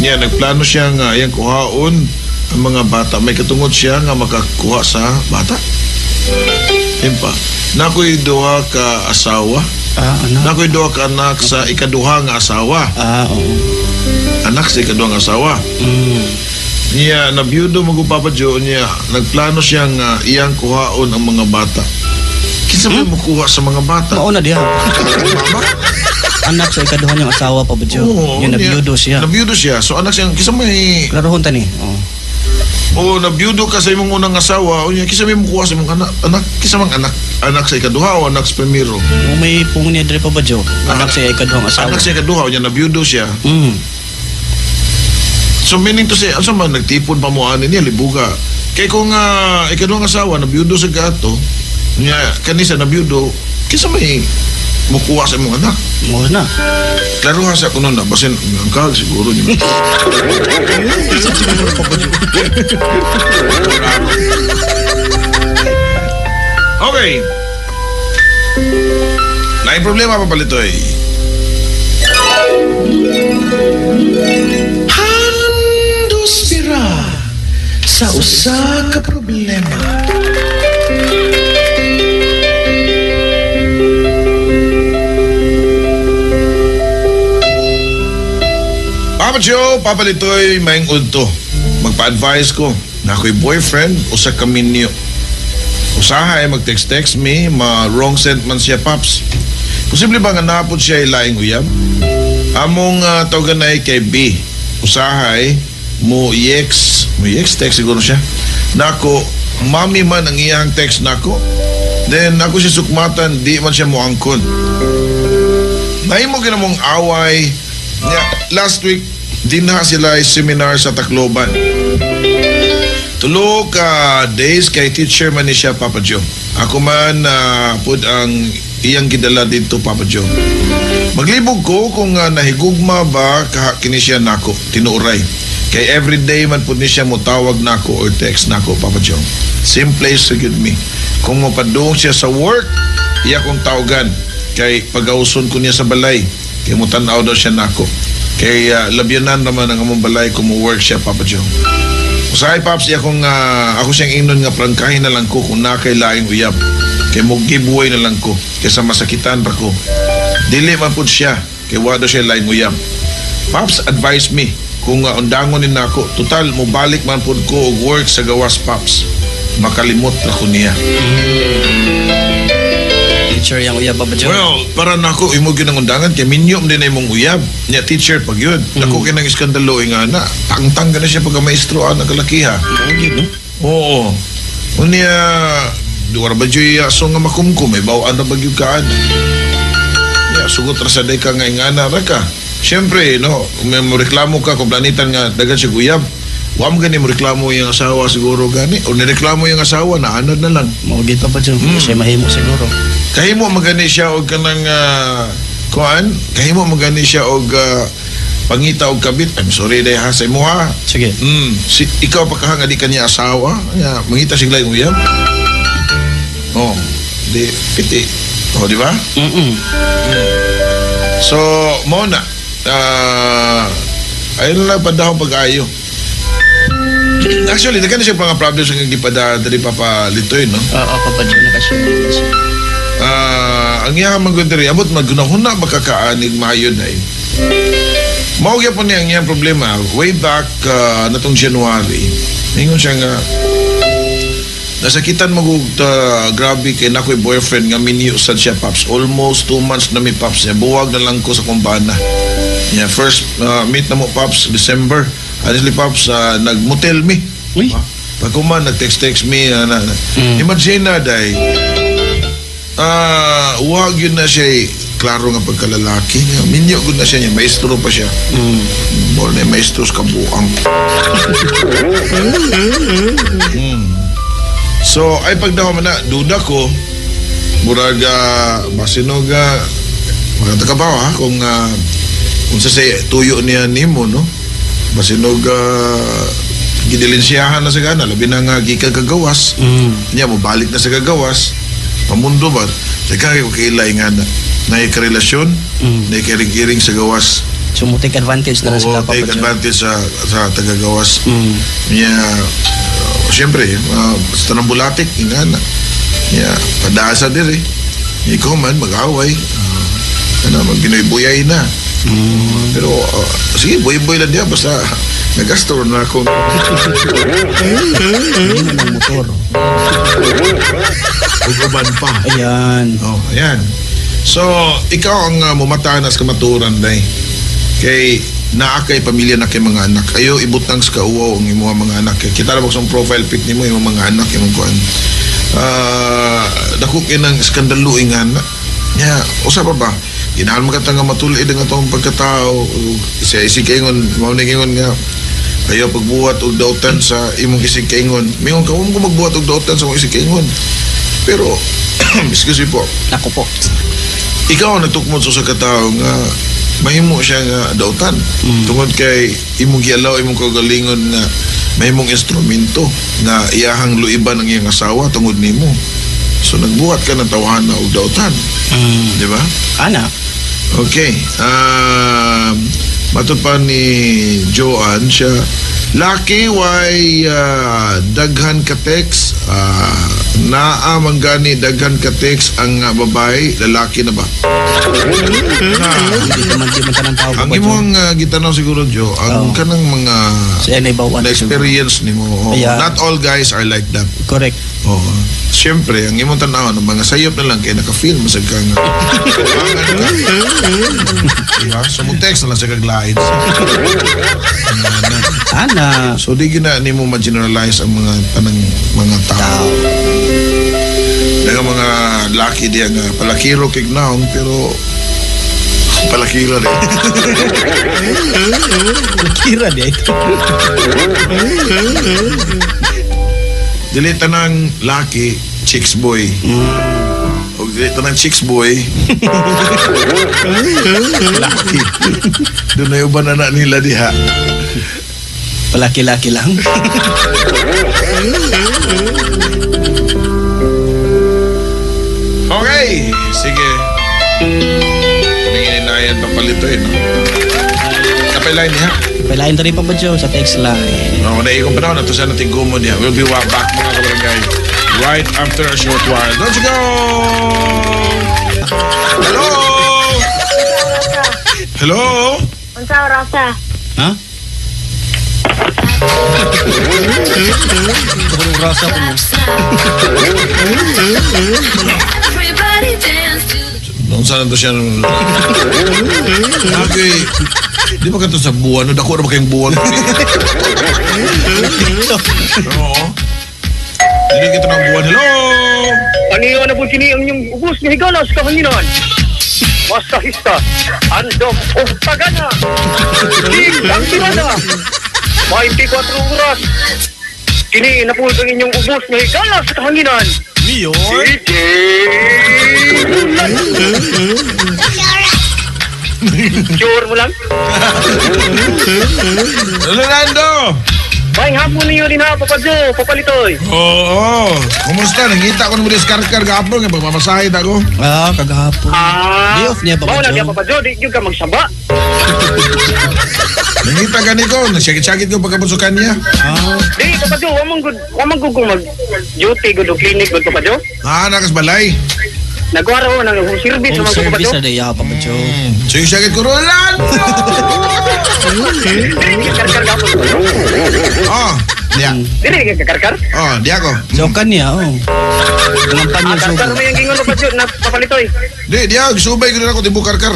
Niya, nagplano siya nga iyang kuhaon ang mga bata. May katungod siya nga makakuha sa bata. Himpa. Nakoy duha ka asawa.
Ano?
Nakoy duha ka anak sa ikaduha nga asawa.
Oo.
Anak sa ikaduha nga asawa. Niya, nabiyudo mo ko, Papa Joe, niya, nagplano siya nga iyang kuhaon ang mga bata. Kinsa man mo kuha sa mga bata?
Mauna diha.
Mama?
Anak sa ikaduha niyang asawa, Papa Joe.
Oo,
Yun,
niya.
nabiyudo siya.
Nabiyudo siya. So anak siya, kinsa may
Klarohon ta ni. Oo.
Oo, nabiyudo ka sa imong unang asawa, unya kinsa may mukuha sa imong anak, anak kinsa mang anak, anak sa ikaduha o anak sa primero?
O may pung niya diri, Papa Joe. Anak sa ikaduhang asawa.
Anak sa ikaduha, unya nabiyudo siya. So meaning to say, asa man nagtipon pa mo ani niya libuga. Kay kung ikaduhang asawa nabiyudo sa gato, unya kanisa nabiyudo, kinsa may mukuha sa imong anak?
Mo na.
Klaro ha sa kuno na basin ang kag siguro niyo. Okay. Laing problema pa palitoy.
Handos bira sa usa ka problema.
Papa Joe, Papa Litoy, maing udto. Magpa-advise ko na ako'y boyfriend, usa ka minyo. Usahay mag-text-text me, ma-wrong sent man siya, Paps. Posible ba nga napod siya ilaing uyab? Among tawagan ay kay B. Usahay, mo i-ex, mo i-ex text siguro siya. Nako, mami man ang iyang text nako. Then ako siya sukmatan, di man siya moangkon. Nahimo gyud mong away. Nya, last week, dinha sila ay seminar sa Tacloban. Tulo ka days kay teacher man ni siya, Papa Joe. Ako man pud ang iyang gidala dito, Papa Joe. Maglibog ko kung nahigugma ba kaha kini siya nako, tinuoray. Kay everyday man pud ni siya motawag nako or text nako, Papa Joe. Same place to give me. Kung mopadung siya sa work, iya kong tawagan. Kay pagauson ko niya sa balay. Kay mutan-aw daw siya nako. Kay labyanan naman ang among balay kung mo-work siya, Papa Joe. Usahay, Paps, akong, ako siyang ingnon nga prangkahin na lang ko kung nakay laing uyab. Kay mo giveaway na lang ko kaysa masakitan ra ko. Dili man pud siya kay wa daw siya laing uyab. Paps, advise me kung undangon ni nako. Total, mobalik man pud ko og work sa gawas, Paps. Makalimot ra ko niya.
Teacher yung uyab, Papa Joe.
Well, para nako imo gyud ang undangan kay minyo din na imong uyab. Nya teacher pag yun. Dako kay nang iskandalo nga na. Tangtang ka na siya pagka maestro ana kalakiha.
Oo, gyud, no?
Oo. Unya duwa ra ba jud aso nga makumkum, may bawaan ra ba gyud ka ana. Ya sugot ra sa day ka nga ingana ra ka. Siyempre, no, kung may mo reklamo ka kung planitan nga dagan siya uyab. Wa mo gani mo reklamo yung asawa siguro gani o nireklamo yung asawa na anod na lang.
Mao gyud, Papa Joe. Siya mahimo siguro.
Kahimo magani siya og kanang kuan, kahimo magani siya og pangita og kabit. I'm sorry day ha sa imo ha.
Sige.
Si ikaw pa ka nga di kanya asawa, nga mangita siya laing uyab. Oh, di piti. Oh, di ba? So, mo na. Ayun lang padahong pag-ayo. Actually, daghan na siya mga problems ang gipada diri Papa Litoy, no?
Oo, Papa Joe, nakashare na siya.
Ang iya man gud diri amot magunahuna makakaanig maayo na eh. Mao gyapon niya ang iyang problema way back natong January. Ningon siya nga nasakitan mo og grabe kay nakoy boyfriend nga minyo sad siya, Paps. Almost 2 months na mi, Paps, niya. Buwag na lang ko sa kumbana. Yeah, first meet na mo, Paps, December. Honestly, Paps, nagmotel mi.
Uy.
Pagkuman nag-text-text mi na. Imagine na day. Wag yun na siya eh, klaro nga pagkalalaki niya. Minyo gud na siya niya, maestro pa siya. More na maestro sa kabuang. So, ay pagdawa man na, duda ko, muraga, basinoga, mga takabaw ha, kung unsa say tuyo niya nimo, no? Basinoga, gidilinsiyahan na sa gana, labi na nga gikan kagawas. Niya, mobalik na sa kagawas. Pamundo ba? Teka, kay kailay nga na. Naikarelasyon, naikairing-iring sa gawas.
So, mo take advantage na lang
Oo,
sila, Papa
take
Joe.
advantage sa tagagawas. Niya, siyempre, sa tanang bulatik, nga na. Niya, padaasa diri. Ikaw man, mag-away. Ano, mag-ginoy-buyay na. Pero, sige, buy-buy lang diya. Basta, nagasto na ako.
Hindi na ng motor.
Ug uban pa.
Ayan.
Oh, ayan. So, ikaw ang mumatanas kamaturan, day. Kay naa kay pamilya na kay mga anak. Ayo ibutang sa kauwaw ang imong mga anak. Kay kita ra sa profile pic nimo imong mga anak imong kuan. Dako kay nang skandalo nga na. Nya, usa pa ba? Ginahan man ka nga matulid ang atong pagkatao. Sa isig kaingon, mao ni ingon nga ayaw pagbuhat og dautan sa imong isig kaingon. Mingon ka, huwag mo magbuhat og dautan sa imong isig kaingon. Pero, excuse me po.
Nako po.
Ikaw ang nagtukmod sa usa ka tawo nga mahimo siya nga dautan. Tungod kay imong gialaw imong kaugalingon nga mahimong instrumento nga iyahang luiban ang iyang asawa tungod nimo. So nagbuhat ka ng tawhana og dautan, di ba?
Ana.
Okay. Matod pa ni Joanne siya, Lucky why daghan ka text, naa man gani daghan ka text ang babae, lalaki na ba?
Hindi naman di man tanang tao
Ang imong gitanaw siguro Jo, ang
Oo.
kanang mga
Siya na ibawan.
na experience nimo. Oo.
Ayan.
Not all guys are like that.
Correct.
Oo. Siyempre, ang imong tan-aw ng mga sayop na lang kay naka-feel masag ka nga. Diba? So mo text na lang sa kaglaid.
Ana.
So di gyud na nimo ma-generalize ang mga tanang mga tao. Daghang mga laki diya nga palakiro kay naong pero palakiro rin.
Kira di ito.
Dili tanang laki chicks boy. O dili tanang chicks boy laki. Doon na uban na nila diha.
Palaki-laki lang.
Okay, sige. Palitoy, no? Napay line niya.
Pailain ta rin Papa Joe sa text line.
No, naikong panahon na to sa nating gumo niya. We'll be right back, mga kabarangay. Right after a short while. Let's go! Hello! Hello?
Unsa orasa?
Ha? Ito rasa ko mo.
Everybody dance to
Nung saan to siya? Okay. Di ba ka to sa buwan? No? Dako na ba kayong buwan? Oo. Hindi kita ng buwan. Hello!
Ano na po kini ang inyong ubos nga higala sa kahanginan? Masahista, andom o tagana. King ang tirana. 24 oras. Kini na po ang inyong ubos nga higala sa kahanginan.
Mayor?
DJ Sure mo lang?
Rolando!
Maayong hapon ninyo din ha, Papa Joe, Papa Litoy.
Oo. Kumusta? Nangita ko ng mga diskarkar gapon. Nga pagmamasahe ako.
Ah, kagahapon.
Ah,
Day off niya, Papa
mao na
Joe.
niya, Papa Joe, di gyud ka magsaba.
Nangita gani ko. Nagsakit-sakit ko pagkapusukan niya.
Ah,
Di, Papa Joe, wa man gud ko mag duty gud o clinic gud, Papa Joe.
Ah, nakas balay.
Nagwara ko ng home service
home
man ko, Papa
service
Joe.
na day, Papa Joe.
Sige-sakit ko, Rolando!
Dili ka karkar gapon.
Oh, diya.
Dili ka karkar.
Oh, diya ko.
So, kanya, oh. Walang
Ah,
panyang
karkar
sugo.
mo yung gingon, Papa Joe, na papalitoy.
Di, diya. Subay ko na ako, tibu karkar.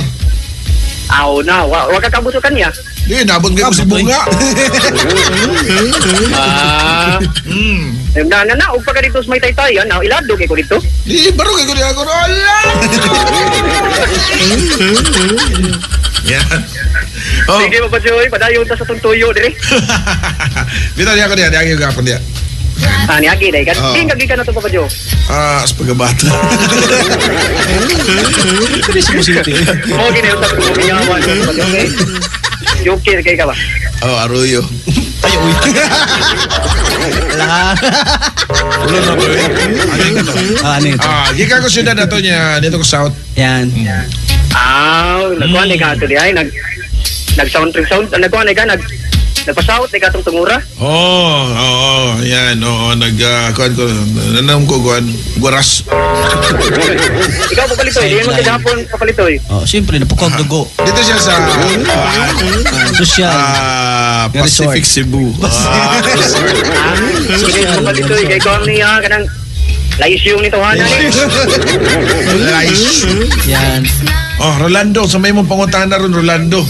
Aw na, wa ka kabusukan niya.
Di, nabot kayo ko sa
Kabot, oy.
bunga.
Ah. Na na na, ug pa ka dito sa may taytayan, ah, ilado kay ko dito.
Di, baro kayo ko diya ako, Rolando! Yan. Oh.
Sige, Papa Joe, padayon ta sa tuntuyo dire.
Bitaw diya ko diya, diya ko gapon diya.
Ah, niagi day kan.
Oo.
King ka na to, Papa Joe.
Ah, sa pagkabata.
Hindi sa musinti.
Mo gini usab ko minyawan, Papa Joe. Okay? Joker kay ka ba?
Oh, Arroyo.
Ay, uy. Wala.
Ulo na to eh. Ano yung ito?
Ah, ano ito?
Ah, gikan ko siyudad na to niya, dito ko south.
Yan.
Ah, nagkuhan ka ato di ay nag nag sound trip sound, nagkuhan ka nag nagpasout ka atong tungura.
Oh, oo, yan, oo, nag, kuan ko, nanam ko, kuan, guras.
Ikaw papalitoy, di mo
Sideline.
sa hapon papalitoy.
Oh, siyempre, napukog dugo.
Dito siya sa,
Social.
Pacific
Resort.
Cebu. Ah, resort.
Ah, sige papalitoy kay ko ang niya kanang laisyong nito hana ni.
Nice.
Yan.
Oh, Rolando, sa may mong pangutahan na ron, Rolando.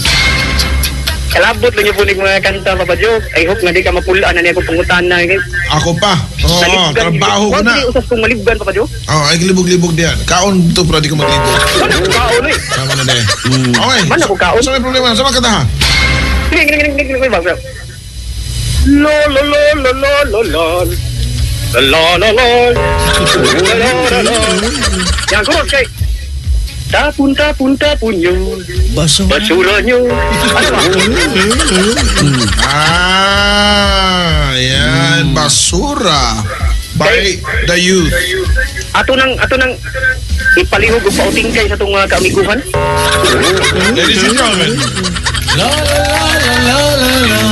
Kalabot lang yung punig mga kanta Papa Joe. I hope nga di ka mapulaan na niya akong pangutana.
Ako pa. Oo, trabaho ko na.
Wag usas kong malibgan Papa Joe.
Oh, ay libog-libog diyan. Kaon to, pero di ko maglibog.
Wala ko kaon oy.
Tama na din. Okay.
Man ako kaon.
Sa may problema, sa mga kataha.
Sige, gini gini gini gini ba. Lo lo lo lo lo lo lo. La la la. La la la la. Yan kurot kay. Tapon tapon tapon nyo.
Baso.
Basura nyo. Ano ba?
Ah, yan. Basura. By the youth.
Ato nang ipalihog og pautingkay sa itong mga kaamiguhan.
Ladies and gentlemen.
La la la la la la.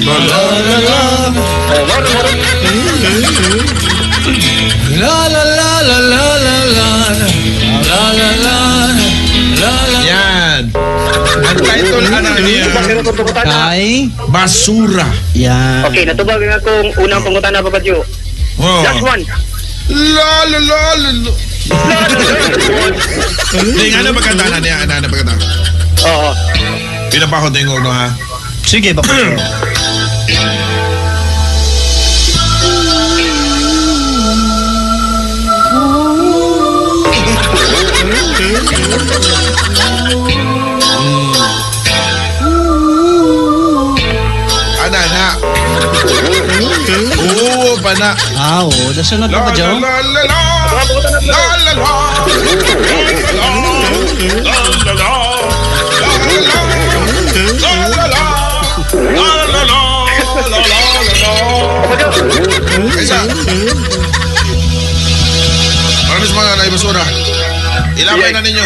La la la la.
Oh, moro moro.
La la la la la la la. La la la. La la.
Yan. Ang title ana niya,
Tubag na akong pangutana.
Kay.
Basura.
Yan.
Okay, natubag na akong unang pangutana Papa Joe.
Oh.
Last one.
La la la la la.
La, la, la, la.
Hindi, ano pagkanta na niya? Ano pagkanta?
Oo.
Pinapakot na yung no, ha?
Sige, Papa Joe.
Ana, na. Oo, pa na.
Ah, oo. Nasunod,
La
Papa
la
Joe.
la la la. La la la. La la la la. La la la. La la la. La la la la. Isa. Maraming sa mga naibasura. Ilabay na ninyo.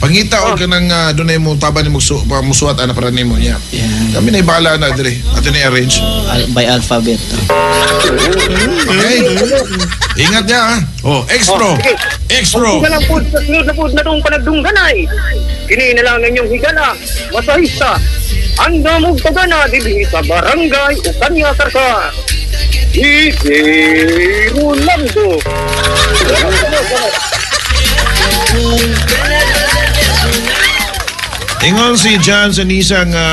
Pangita og kanang dunay mo taban nimo musuwat ana para nimo niya.
Yeah.
Kami na bahala na dire. Ato na arrange.
By alphabet.
Okay. Ingat niya ha. Oh, ex-pro.
Oh, sige.
Ex-pro.
Kung lang po, sa sunod na po na itong panagdungganay. Kini na lang ang inyong higala, masahista. Ang damog tagana, dili sa barangay o kanya sarka. DJ Rolando.
Ingon si John sa Nisa nga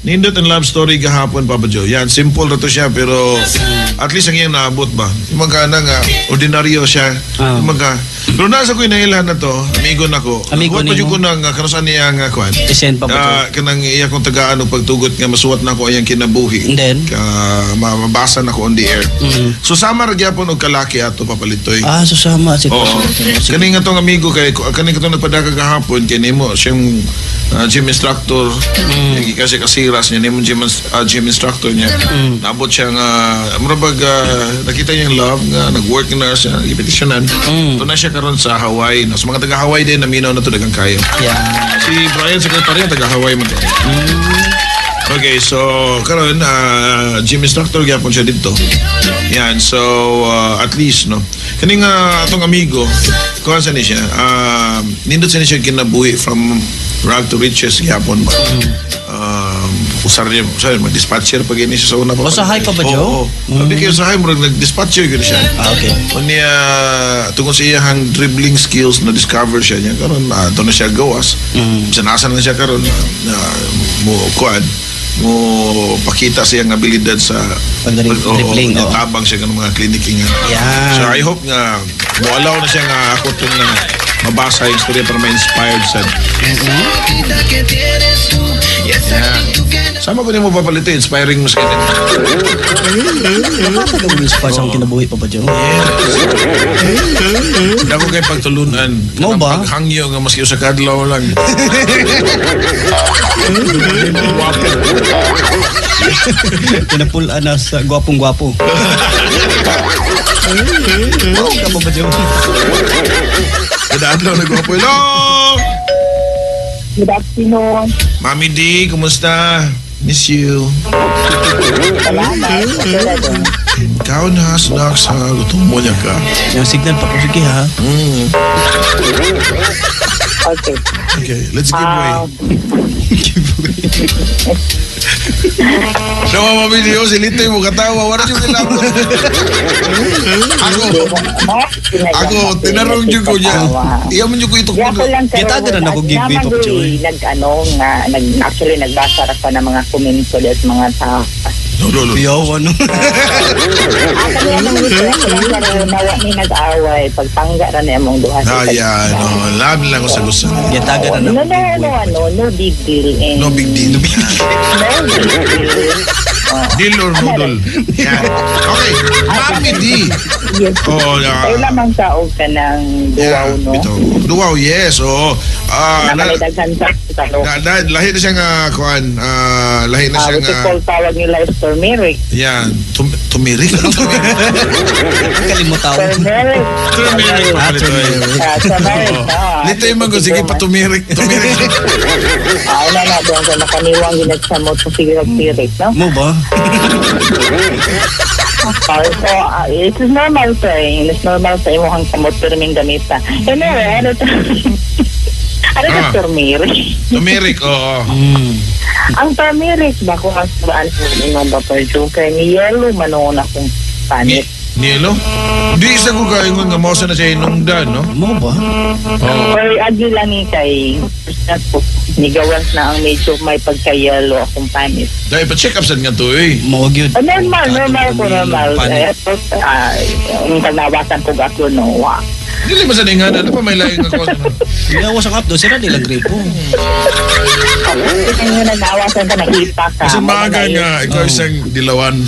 nindot ang love story gahapon, Papa Joe. Yan, simple na to siya pero at least ang iyang naabot ba. Yung mga na nga, ordinaryo siya.
Ah.
Yung mga, pero nasa ko inailhan na to, amigo na ko.
Amigo
Huwag pa
nimo?
ko nang kanusan niya nga kwan.
I-send, Papa Joe.
Kanang iya kong tagaan og pagtugot nga masuwat na ako ayang kinabuhi.
And then?
Mabasa na ko on the air.
Mm.
So sama ra gyapon og kalaki ato papalitoy.
Ah, susama. Sige.
Oo.
Sige.
Kani nga tong amigo kay kani nga tong nagpadaka gahapon kay nimo siyang gym instructor. Mm. Kasi kasiras niya nimo gym instructor niya. Naabot siya nga mura bag nakita niya yung love nga nag-work na siya ipetisyonan. To na siya karon sa Hawaii. No? Sa mga taga Hawaii din naminaw na to daghang kayo.
Yeah.
Si Brian secretary taga Hawaii man to. Okay, so karon gym instructor gyapon siya dito. Yan, so at least no. Kani nga atong amigo, kuan sa ni siya, nindot sa ni siya kinabuhi from rag to riches gyapon ba. Usar niya, usar mag-dispatcher pag ini siya sa una pa.
Usahay pa ba, Joe?
Oo. Sabi kayo usahay, murag nag-dispatcher gyud siya.
Ah, okay.
Unya tungkol sa iyang dribbling skills na discover siya niya karon ato na siya gawas. Bisan asa na siya karon na mo kuan mo pakita sa iyang abilidad sa
Pag-dribbling,
oo,
oo.
tabang siya ng mga clinic nga.
Yeah.
So I hope nga mo allow na siya nga ako itong nga mabasa yung story para ma-inspired sa. Yeah. Sama ko nimo papalito, inspiring mo sa kanila.
Nakatagang inspire sa akong kinabuhi, Papa Joe.
Dako kay pagtulunan.
Mo ba?
Paghangyo nga maski usa ka adlaw lang. Wapo.
Pinapulaan na sa gwapong-gwapo. Oh, ka, Papa Joe.
Kada adlaw na gwapo. Hello!
Good afternoon.
Mami D, kumusta? Miss you.
Salamat.
Ikaw na, snacks ha. Gutom mo niya ka.
Yung signal pa ko. Sige ha.
Okay.
Okay, let's give way. So, Mami D, oh, si Litoy mo katawa. Wala yung nilabot. Ako, tinarong dyan ko niya. Iya man dyan ko ito.
Di ako lang
Kita ka na ako give way, Papa Joe.
Nag, ano, nga, nag, actually, nagbasa ra pa ng mga komento at mga tao.
No, no, no.
Yaw, ano?
Kami anong gusto ako lang karon nawa ni nag-away pagtangga ra ni among duha.
Ah, yeah, no. Labi lang ako sa gusto.
Gitagan na
No,
ako
no,
give
no,
way.
ano, no big deal. And,
No big deal.
No big deal.
Deal or noodle. Yan. Okay. Mami D.
Yes.
Oh, yeah.
Kayo lamang sa og ka ng duwaw,
Yeah,
no?
bitaw. Duwaw, yes. Oo. Ah,
Na daghan sa ano.
Lahi na siya nga, kuan. Lahi na siya
Which
nga.
is called tawag nila is turmeric.
Yan. Tumirik. Ano tumirik?
Kalimutaw.
Turmeric.
Turmeric.
Ah, turmeric.
Turmeric.
Lito yung mga sige pa tumirik. Tumirik.
Wala na doon sa makaniwang ginagsa mo itong sige tirik, no?
Mo ba?
So, it's normal thing. It's normal sa imuhang kamot pero ming gamita. Anyway, ano to? Ano to turmeric?
Tumirik, oo.
Ang turmeric ba kung ang sabaan ko ingon ba per joke kay ni yellow man noon akong panit.
Nielo? Di isa ko kaingon nga mausa na siya inungdan, no?
Mo ba?
Oo.
Or agi lang ni kay ni gawas na ang medyo may pagka-yellow akong panit.
Dahil pa-check up sad nga to, eh.
Mo gyud.
Normal, normal ko, normal.
Panit.
Ang kanawasan ko ako, no, wa.
Dili ba sa ningan? Ano pa may laing ako?
Gawas ang updo sira nila gripo.
Ang nanawasan ka, nahipa ka.
Kasi maaga nga, ikaw isang dilawan.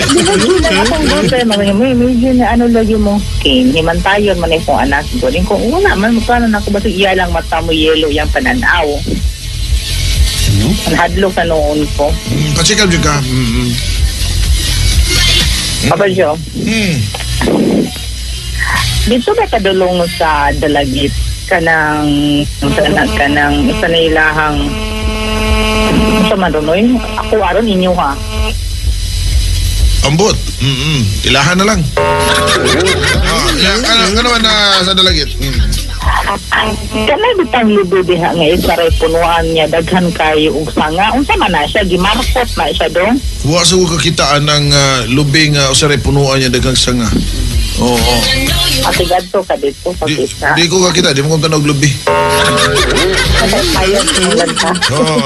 Di ba yun ang akong gusto? Mga medyo na ano lagi mo. Okay, himantayon man akong anak ko. Din ko, wala man, magkano na ako ba iya lang mata mo yellow yung pananaw.
Ano?
Ang hadlok na noon ko.
Pa-check up ka.
Papa Joe, dito ba kadulong sa Dalagit?
Kanang kanang isa na ilahang sa man ron, oy. Ako aron inyo ha.
Ambot. Ilahan na lang. Ano man na sa dalagit?
Kanang bitang lubi diha nga isa ray punuan niya daghan kayo og sanga. Unsa man na siya gimarkot na siya dong?
Wa sa ko kakitaan ng lubi nga usa ray punuan niya daghang sanga. Oo.
Ate gadto ka dito
pakita. Di ko kakita, di mo kong tanog lubi. Oo.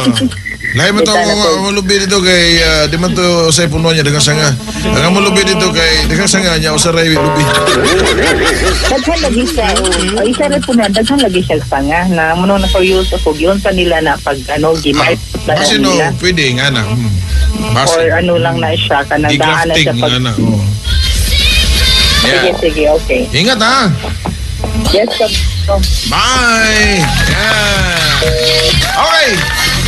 Lahi mo to ang lubi dito kay di man to sa punuan niya daghang sanga. Ang amo lubi dito kay daghang sanga niya usa ray lubi.
Daghan lagi siya. Ay isa ray punuan daghan lagi siya sanga na muno na curious ako giun sa nila na pag ano gimarkot na
Kasi no, pwede nga na.
Or ano lang na siya kanang daan na siya
pag nga.
Yeah. Sige, okay.
Ingat ha.
Yes, sir.
Bye. Yeah. Okay.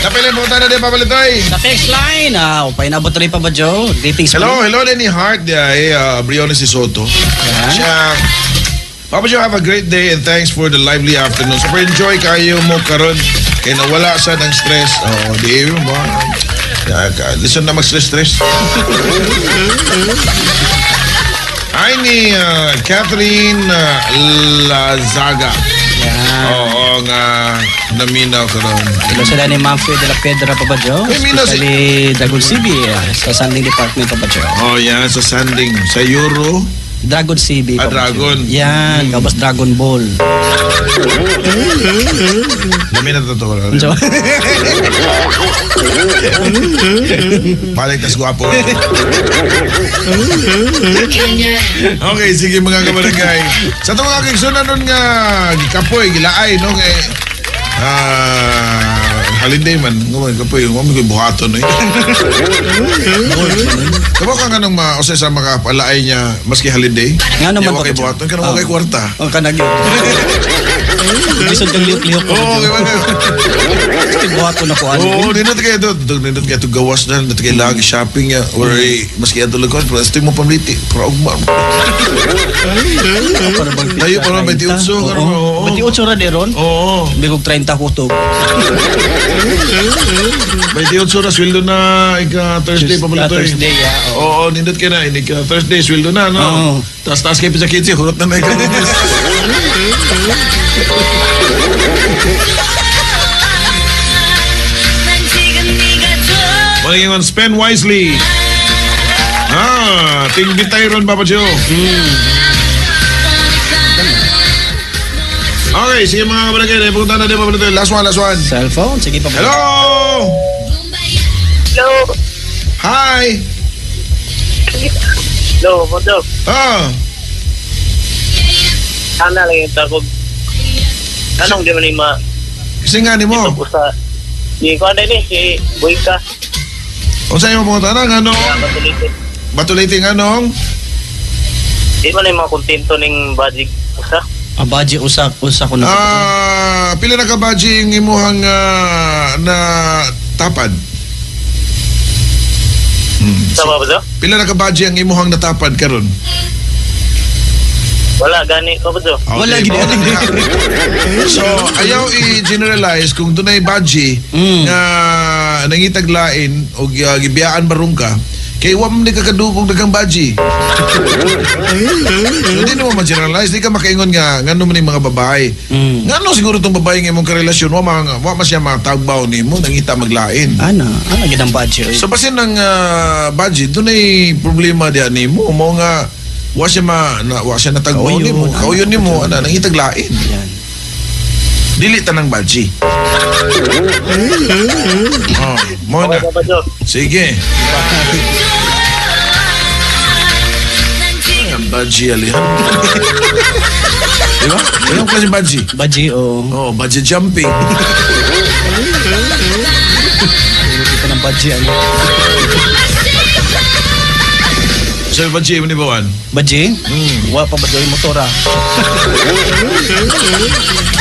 Napilin po tayo na din, Papalitoy.
Sa text line, painabot rin pa ba, Joe? Greetings.
Hello, hello, Lenny Hart. Briones Soto. Yeah. Siya, Papa Joe, have a great day and thanks for the lively afternoon. Super enjoy kayo mo karon. Kaya nawala sa ng stress. Oh, di mo. Listen na mag-stress-stress. Ay ni Catherine Lazaga.
Yeah.
Oo nga naminaw karon.
Hello sila ni Ma'am de la Pedra pa ba, Joe? Especially Dragon CB sa Sanding Department pa ba, Joe?
Oh, yan sa Sanding. Sa Euro.
Dragon CB.
Ah, Dragon.
Yan, kabas Dragon Ball.
Dami na totoo. Balik tas gwapo. Okay, sige mga kabarangay. Sa itong mga kigsunan nun nga, gikapoy, gilaay, no? Kay, holiday man, ngayon, kapoy, ngayon, may buhaton, eh. Kamo ka nga nung mausay sa makapalaay niya, maski holiday?
Nga naman
pa kay buhaton, kanang kay kwarta.
Oh, kanag yun. Lisod kang lihok-lihok.
Oo, kay man.
Buhaton na ko.
Oo, nindot kayo ito. Nindot kayo ito gawas na, nindot kayo lagi shopping niya. Or maski ato lang ko, pero ito mo pamliti. Pero ugma. Layo pa naman, 28.
28 ra deron?
Oo.
Bigog 30 ko to.
28 ra, sweldo na ika Thursday pa pala ito.
Thursday, yeah.
Oo, nindot kayo na. Ika Thursday, sweldo na, no? Taas-taas kayo pa sa 15, hurot na na ika. Maliging on spend wisely. Ah, tingbi tayo ron, Papa Joe. Okay, sige mga kabarangay, pupunta na din, Papa Joe. Last one, last one.
Cellphone, sige pa.
Hello!
Hello!
Hi!
Hello, Papa Joe.
Ah!
Sana lang yung tagog. Anong di man yung ma...
Kasi nga ni mo.
Di ko ano ni, si Boyka.
O sa'yo mo pumunta na, anong? Batuliting anong?
Di man yung mga kontento ng Bajig Usa.
Ah, Baji Usa, Usa ko na.
Ah, pila na ka Baji yung imuhang na tapad?
Sa ba ba?
Pila na ka Baji ang imuhang natapad karon?
Wala, gani ko ba?
Okay,
wala, gini.
So, ayaw i-generalize kung dunay Baji nga nangitaglain o gibiyaan barong ka, kay wa man ni kakadugog daghang Baji. So, di naman ma-generalize, di ka makaingon nga ngano man yung mga babae. Ngano siguro tong babae nga imong karelasyon, wa man siya matagbaw nimo nangita maglain.
Ana, ana gid ang Baji.
So basin ng Baji, dunay problema diha nimo mo nga wa siya wa siya natagbaw nimo, kauyon nimo ana nangitaglain.
Yan.
Dili tanang Baji. Oh, mo na. Sige. Ang Baji alihan. Di ba? Anong klase Baji?
Baji, oo.
Oh, Baji jumping.
Ito ng Baji, ano?
So, Baji, mo ni Bawan?
Baji? Wa pa ba yung motor, ah?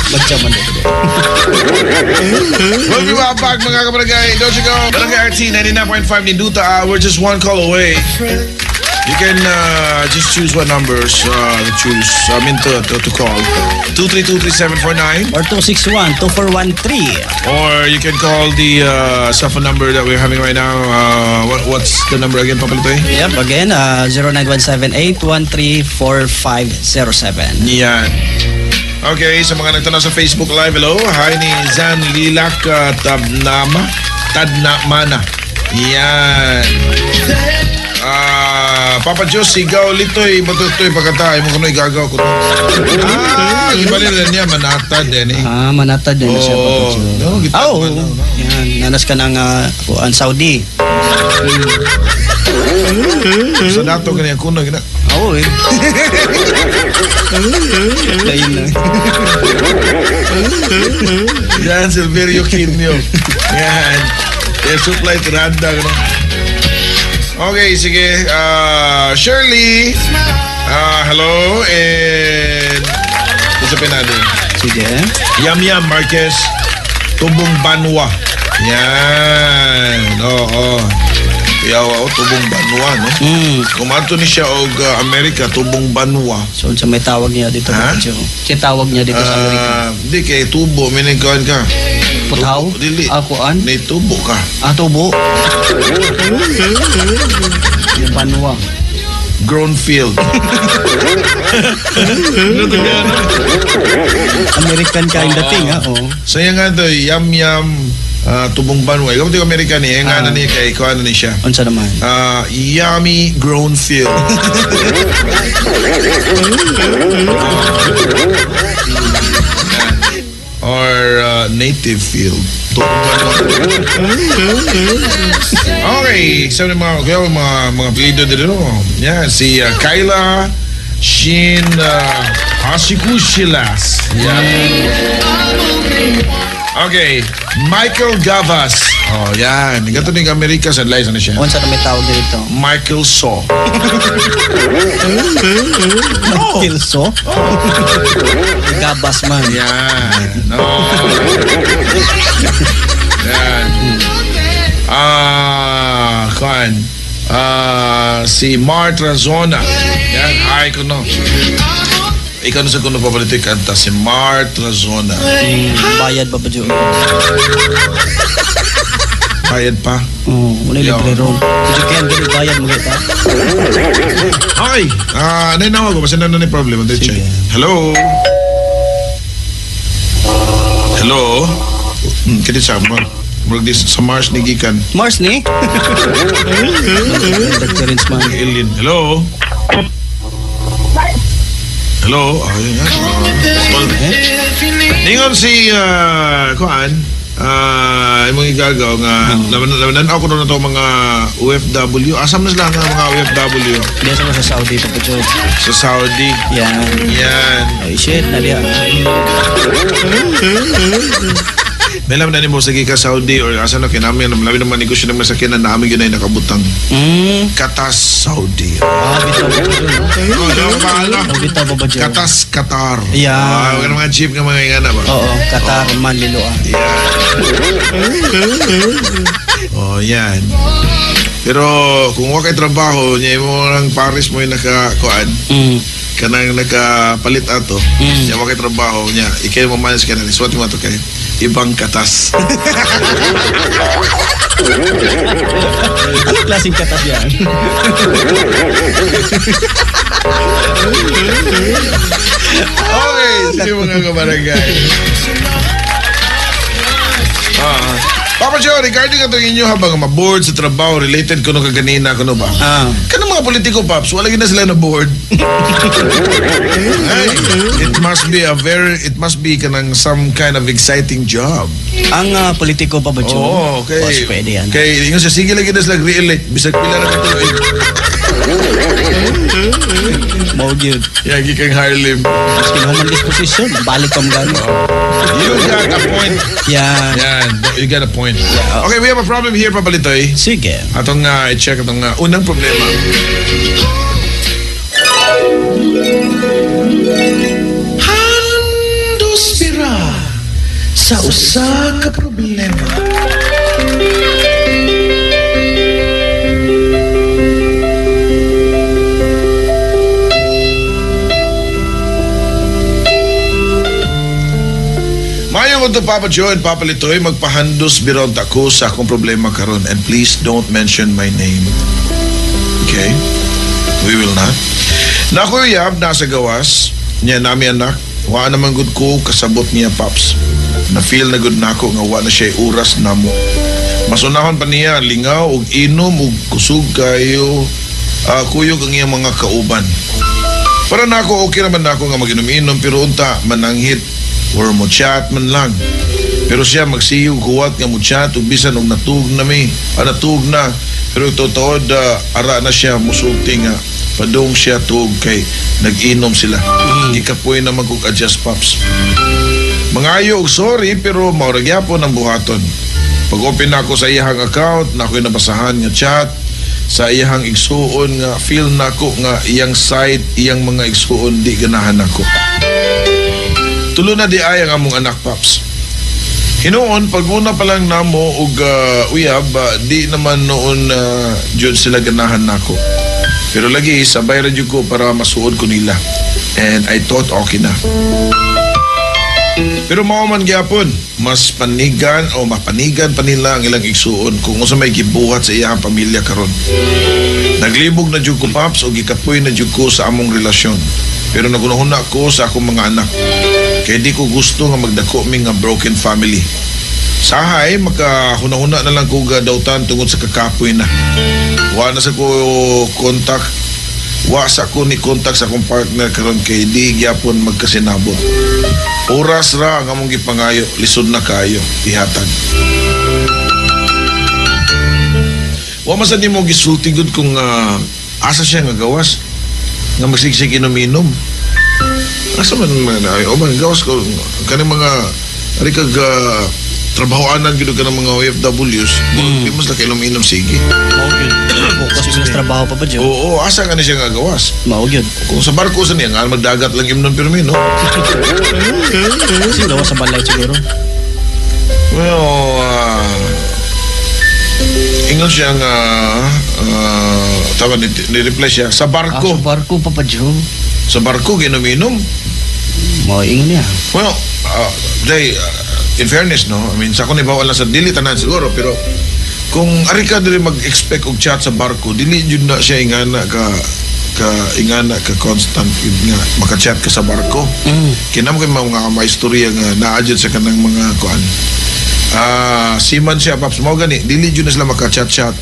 Badya man dito.
We'll be right back, mga kabarangay. Don't you go. Barangay RT 99.5 Ninduta. We're just one call away. You can just choose what numbers to choose. I mean to call. 2323749
Or 261-2413.
Or you can call the cell phone number that we're having right now. What's the number again, Papa Litoy?
Yep, again, 0917-813-4507.
Yan. Okay, sa mga nagtanaw sa Facebook Live, hello. Hi ni Zan Lilak Tabnama. Tadnamana. Yan. Papa Diyos, sigaw litoy, batutoy pagkata, mo kuno igagaw ko. Ah, gibali na niya manatad din eh.
Ah, manatad din na siya, Papa
Oo.
Joe.
No, gitad
Oh,
man, no, no.
yan, nanas ka ng kuan, Saudi.
Sa dato kaniya kuno gina.
Oo eh. Lain na.
Yan, Silverio Quinio. Yan. Air supply tiranda. Ganun. Okay, sige. Shirley. Hello. And usapin natin.
Sige.
Yam Yam Marquez. Tubong Banwa. Yan. Oo. Yawa, oh, Tubong Banwa, no? Kumato ni siya og Amerika, Tubong Banwa.
So, unsa may tawag niya dito,
Ha?
Papa Joe? Siya tawag niya dito sa Amerika.
Di kay tubo, meaning kuan ka.
Putaw?
Tubo, dili.
Ah, kuan?
May tubo ka.
Ah, tubo. Yung banwa.
Grown field.
American ka yung dating, ha? Oo.
So yan nga to, Yam Yam Tubong Banwa. Ikaw ba Amerika niya? Yung nga na niya kay kuan na ni siya.
Unsa naman?
Yummy Grown Field. Or native field. Tubong Banwa. Okay, so mga kaya mga apelyido dito. Yan, si Kyla Shin Hasikushilas. Yan. Okay, Michael Gavas. Oh, yan. Gato ni Amerika sa Liza na siya.
Unsa na may tawag dito?
Michael Saw.
Michael Saw? Gabas man.
Yan. No. Yan. Kuan. Si Mart Razona. Yan, hi ko no. Ikaw na sa kuno pabalito yung kanta, si Mart Razona.
Bayad ba ba, Joe?
Bayad pa?
Oo, wala libre ron. Medyo kaya ang bayad mo kita.
Okay. Nainawag ko, basta na na problema. Check. Hello? Hello? Kini sa murag di sa Mars ni gikan.
Mars ni? Interference man.
Alien. Hello? Hello? Ayun nga. Ningon si kuan, imong igagaw nga laman ako na to mga OFW. Asam na sila nga mga OFW?
Diyan sa Saudi pa po.
Sa Saudi.
Yan.
Yan.
Ay shit, na diya.
May laman na ni mo sa ka Saudi or asa na kay namin labi naman negosyo naman sa kinan namin yun ay nakabutang. Katas Saudi.
Ah, bitaw ba
ba?
Oh, bitaw ba ba?
Katas Qatar.
Yeah.
Ah, mga jeep nga mga ingana ba?
Oo, Qatar man liloa.
Oh, yan. Pero kung wa kay trabaho, niya mo lang Paris mo yung nakakuan. Kanang nakapalit ato. Niya wa kay trabaho niya, ikay mo manage ka na swat mo ato kay ibang katas.
Ano klaseng katas yan?
Okay, sige mga kabarangay. Papa Joe, regarding atong inyo habang ma-board sa trabaho, related kuno kaganina kuno ba? Kanang mga politiko, Paps, wala gid na sila na board. Ay, it must be it must be kanang some kind of exciting job.
Ang politiko pa ba, Joe?
Oo, okay.
Boss, pwede yan.
Kay ingon siya sige lagi na sila re-elect bisag pila na ka tuig.
Mao gyud.
Yagi kang Harlem.
Mas kinuha disposition, balik ka gani.
You got a point.
Yan.
Yan, you got a point. Okay, we have a problem here, Papa Litoy.
Sige.
Atong i-check atong unang problema. Handos bira sa usa ka problema. Hello to Papa Joe and Papa Litoy. Magpahandos biron ta ko sa akong problema karon and please don't mention my name. Okay? We will not. Nako yab nasa gawas niya nami anak. Wa naman gud ko kasabot niya, Paps. Na feel na gud nako nga wa na siya oras namo. Masunahon pa niya lingaw ug inom ug kusog kayo, kuyog ang iyang mga kauban. Para nako, okay naman nako nga maginom-inom, pero unta mananghit or mo chat man lang. Pero siya magsiyog huwat nga mo chat ug bisan og natug na mi, natug na. Pero totoo ara na siya musulti nga padung siya tuog kay nag-inom sila. Gikapoy na man kog adjust, Paps. Mangayo og sorry, pero mao ra gyapon ang buhaton. Pag open nako sa iyahang account, nako'y nabasahan nga chat sa iyahang igsuon nga feel nako nga iyang side, iyang mga igsuon di ganahan nako. Tulo na di ay ang among anak, Paps. Hinuon, pag una pa lang namo og uyab, di naman noon jud sila ganahan nako. Pero lagi sabay ra jud ko para masuod ko nila. And I thought okay na. Pero mao man gyapon, mas panigan o mapanigan pa nila ang ilang igsuon kung unsa may gibuhat sa iyang pamilya karon. Naglibog na jud ko, Paps, o gikapoy na jud ko sa among relasyon. Pero nagunahuna ko sa akong mga anak. Kay di ko gusto nga magdako mi nga broken family. Sahay, makahuna-huna na lang ko ga dautan tungod sa kakapoy na. Wa na sa ko contact, wa sa ko ni contact sa akong partner karon kay di gyapon magkasinabot. Oras ra ang among gipangayo, lisod na kayo ihatag. Wa man sa nimo gisulti gud kung asa siya nga gawas nga magsigsig inom-inom. Asa man man ay o man gawas ko kanang mga ari kag trabahoanan gyud ka ng mga OFWs, mm. Mas laki inom-inom sige.
Mao gyud. Focus mo sa trabaho, Papa Joe.
Oo, asa nga ni siya nga gawas?
Mao gyud.
Kung sa barko sa niya, nga magdagat lang imnon pirmi, no?
Kasi gawa sa balay siguro.
Well, ingon siya nga, tama, ni-reply siya, sa barko.
Sa barko, Papa Joe.
Sa barko, ginom-inom.
Mao ingon niya.
Well, Jay, in fairness, no? I mean, sa akong ibawa lang sa dili tanan siguro, pero kung ari ka dili mag-expect og chat sa barko, dili jud na siya ingana ka constant yun nga maka-chat ka sa barko. Kinamo kay mga maistorya nga naa jud sa kanang mga kuan. Seaman siya, Paps, mao gani dili jud na sila maka-chat-chat.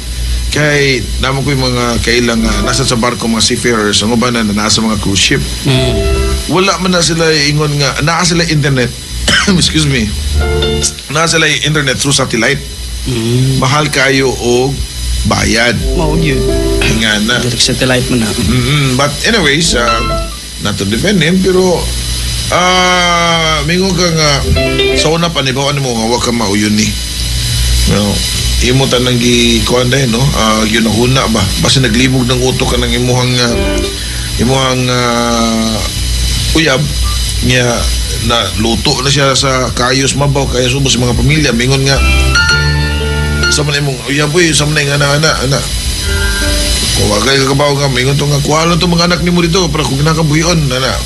Kay namo ko yung mga kailang nasa sa barko mga seafarers, ang uban na nasa mga cruise ship. Wala man na sila ingon nga naa sila internet. Excuse me. Naa sila internet through satellite. Mahal kayo og bayad.
Mao gyud.
Nga na.
Direct satellite mo na.
But anyways, not to defend him, pero mingon ka nga sa una pa nibawaan mo nga wa ka mauyon ni. Well, imo tanang gi kuan dahil, no? Yun ang huna ba? Basta naglibog ng utok ka ng imuhang uyab niya na luto na siya sa kayos mabaw kaya subos sa mga pamilya mingon nga sa man imong uyab oy sa man nga ana ana ana kung wagay kakabaw nga mingon to nga kuha lang to mga anak nimo dito para kung kinakabuhion ana,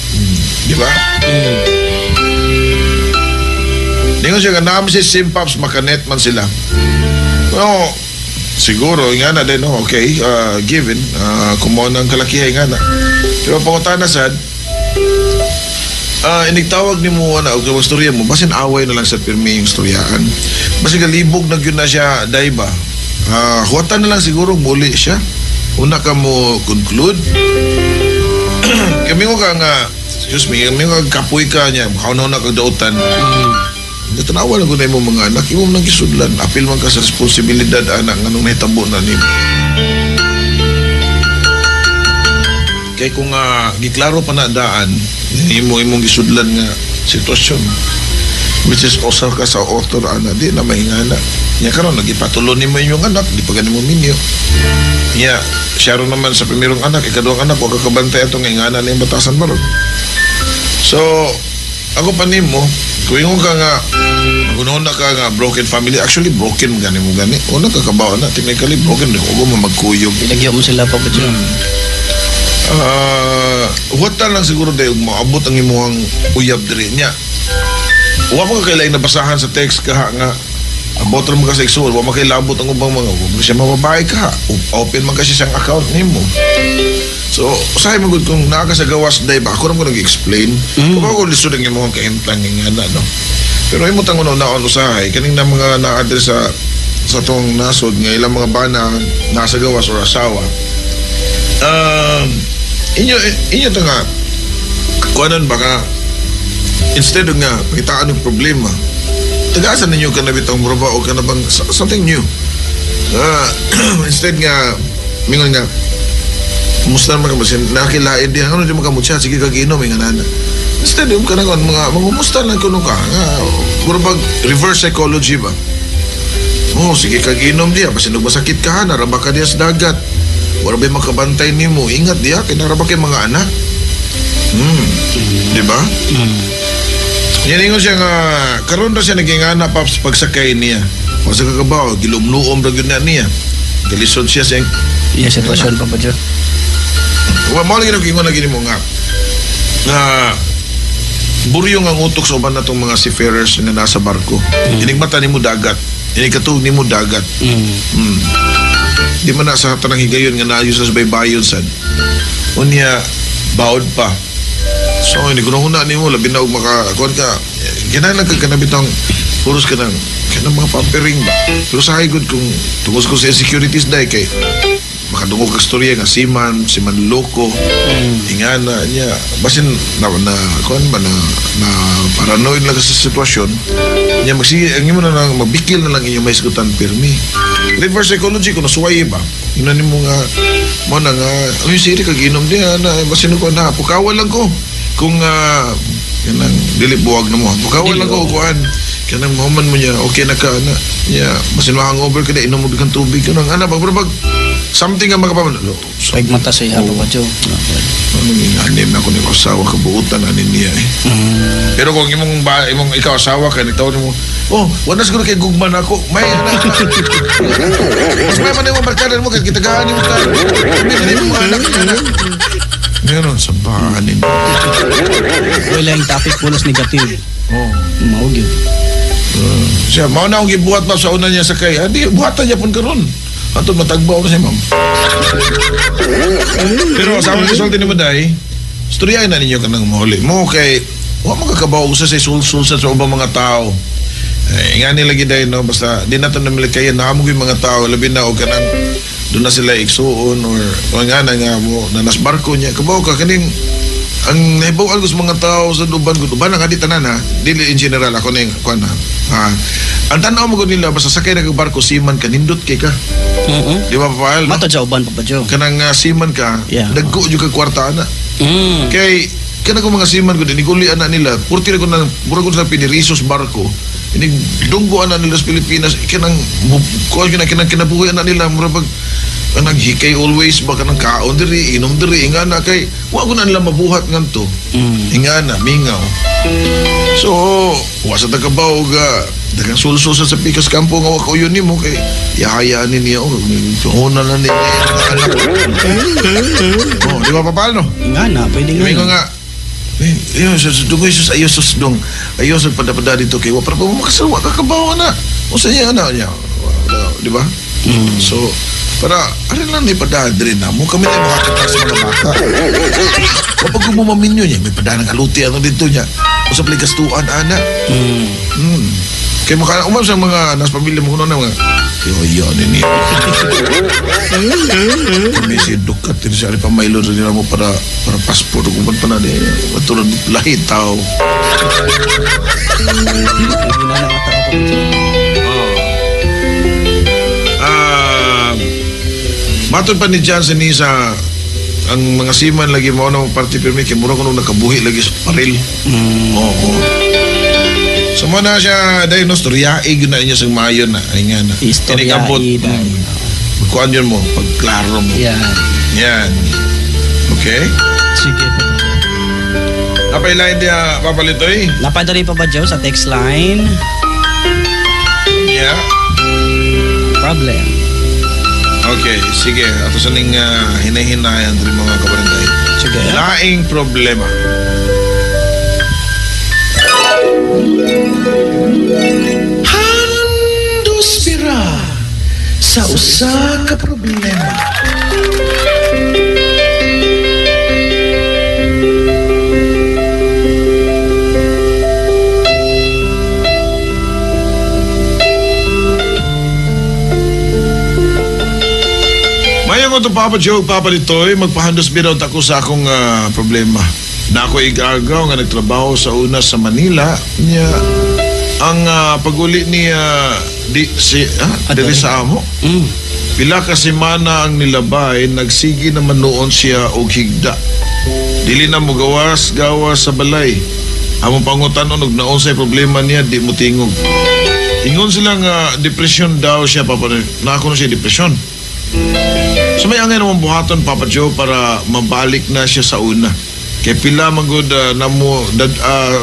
di ba? Ningon siya nga naam si Sim, Paps, makanet man sila. Well, siguro nga na din, no? Okay, given kung mo ng kalakihay nga na. Pero pangutana sad, inigtawag ni mo na og istorya mo, basin away na lang sa pirmi yung istoryaan. Basin galibog na gyud na siya, day ba? Huwatan na lang siguro muli siya. Una ka mo conclude. Kami ko ka nga, excuse me, kami ko kapoy ka niya, makauna na kag dautan. Natanawa lang ko na imong mga anak, imong nang gisudlan. Apil man ka sa responsibilidad, anak, nganong nahitabo na nimo. Kay kung giklaro pa na daan, imong gisudlan nga sitwasyon, which is usa ka sa author, ana, di na mahingana. Nya karon nagipatulo nimo inyong anak, di pa gani mo minyo. Nya, siya ron naman sa primerong anak, ikaduhang anak, wa ka kabantay atong ingana na yung batasan ba ron. So, ako pa nimo, kung ingon ka nga, magunahon na ka nga broken family, actually broken gani mo gani. Una ka kabaw na, technically broken, di ko mo magkuyog.
Ilagyo mo sila, Papa Joe.
Huwatan lang siguro dahil maabot ang imuhang uyab diri niya. Wa mo ka kailangan nabasahan sa text ka nga abot ra mo ka sa igsuon, wa mo kay labot ang ubang mga wa mo siya mababae ka. Open man kasi siyang account nimo. So, usahay mo gud kung naa ka sa gawas day ba ako ra mo nag-explain. Kung ako lisod ang imong kahimtang nga ana no. Pero imo tang una usahay kaning na mga na-address sa tong nasod nga ilang mga bana nasa gawas or asawa. Inyo inyo to nga kuanon ba ka instead of nga pakitaan ng problema, tagaasan ninyo ka na bitong muraba o ka na bang something new. Instead nga mingon nga kumusta naman ka ba siya nakilain din ano di mo ka mutya sige kag inom nga nana. Instead yung kanang mga mangumusta lang kuno ka nga mura bag reverse psychology ba. Oh, sige kag inom diya basin og masakit ka ha, naraba ka diya sa dagat. Wala ba'y makabantay nimo? Ingat diya kay naraba kay mga anak. Di ba? Yan ingon siya nga karon ra siya naging anak paps pagsakay niya. O sa kakabaw, gilumluom ra gyud na niya. Galisod siya sa
Iya sitwasyon, Papa Joe.
Wa mo lagi nag-ingon lagi nimo nga nga buryong ang utok sa uban natong mga seafarers nga nasa barko. Inig mata nimo dagat, inig katuog nimo dagat. Di man na sa tanang higayon nga naayo sa baybayon sad. Unya baod pa. So ini kuno huna nimo labi na og maka kuan ka kinahanglan ka kana bitong puros ka nang kanang mga pampering ba. Pero sa good kung tungod ko sa insecurities dai kay makadungog kag storya nga seaman, seaman loko, ingana niya basin na na kuan ba na na paranoid lang ka sa sitwasyon niya magsige ang imo na lang mabikil na lang inyong maisgutan pirmi. Reverse psychology kung nasuway ba ina nimo nga mo na nga ay siri kag inom diha na basin ko na pukawa lang ko kung kanang dili buwag na mo pukawa lang ko kuan kanang mahuman mo niya okay na ka na niya basin ma-hangover ka na inom mo kang tubig kanang ana bag bag something nga makapaman so,
Pag mata sa iya, Papa Joe.
anong inganim na ako ni asawa kabuutan ani niya eh. Pero kung imong ba, imong ikaw asawa ka nitawon nimo, oh, wala siguro kay gugma na ako. May anak. Mas may man mo barkada mo kay gitagaan nimo ka. May mo anak anak. Meron sa baanin.
Wala yung topic pulos negative.
Oh.
Mao gyud.
Siya, mao na akong gibuhat pa sa una niya sa kay. Adi, buhatan niya pun karon. Ato matagbaw na siya, ma'am. Pero sa akong isulti ni Maday, istoryahin na ninyo kanang mahuli. Mo kay, wa makakabaw usa sa sulsul sa ubang mga tao. Eh, nga nila giday no, basta di nato na kaya naamo yung mga tao labi na og kanang doon na sila igsuon or o nga na nga mo na nas barko niya kabaw ka kaning ang nahibaw ko sa mga tao sa uban ko uban ang adi tanan ha dili in general ako na yung kuan ha. Ang tan-aw mo nila basta sakay na kag barko seaman ka nindot kay ka. Di ba Papael no?
Mato sa uban, Papa Joe.
Kanang seaman ka dagko jud kag kwarta ana. Kay kana ko mga seaman ko diniguli ana nila purti ra ko na murag ko sa pinirisos barko inig dunggo ana nila sa Pilipinas kanang kuan kana kanang kinabuhi ana nila murag pag kanang hikay always ba kanang kaon diri inom diri ingana kay wa ko na nila mabuhat nganto. Ingana mingaw. So wa sa tagabaw ga daghang sulsul sa pikas kampo nga wa kauyon nimo kay yahayaan ni niya oh una na niya ang anak. Oh, di ba papalo?
Ingana, pwede nga.
Mingo nga eh, ayun, sus, dungoy, sus, ayos, sus, dong. Ayos, sus, pada-pada dito kay wa, para pa makasawa, kakabaw na. O sa niya, ano, niya, di ba? So, para, ano lang ni padadre na mo, kami na makakita sa mga bata. Kapag gumaminyo niya, may padanang aluti, ano dito niya. O sa plikastuan, ana. Kaya maka, umam sa mga nas pamilya mo kuno na mga, yo, yo, nini. May si Dukat, din siya, pa mailo rin nila mo para passport, kung ba't pa na, di, matulad lahi tao. Matod pa ni Johnson ni sa ang mga seaman lagi mao na party permit kay mura kuno nakabuhi lagi sa paril. Oo. So mo na siya dahil no storya gyud na inyo sa mayon na ay nga na.
Istorya
dai. Kuan yun mo pagklaro mo.
Yan.
Yan. Okay?
Sige.
Napay line dia papalitoy.
Napadali pa ba Joe sa text line?
Yeah.
Problem.
Okay, sige. Ato sa ning hinay-hinayan diri mga kabarangay.
Sige.
Laing problema. Sa usa ka problema. Mayong ko Papa Joe, Papa Litoy, magpahandos biraw ta ko sa akong problema. Na ako igagaw nga nagtrabaho sa una sa Manila niya ang paguli niya di si diri sa amo. Pila ka semana ang nilabay, nagsige naman noon siya og higda. Dili na mo gawas gawas sa balay. Among pangutan-on og naunsay problema niya, di mo tingog. Ingon sila nga depression daw siya, Papa. Na ako na siya depression. So may angay naman buhaton, Papa Joe, para mabalik na siya sa una. Kay pila man gud namo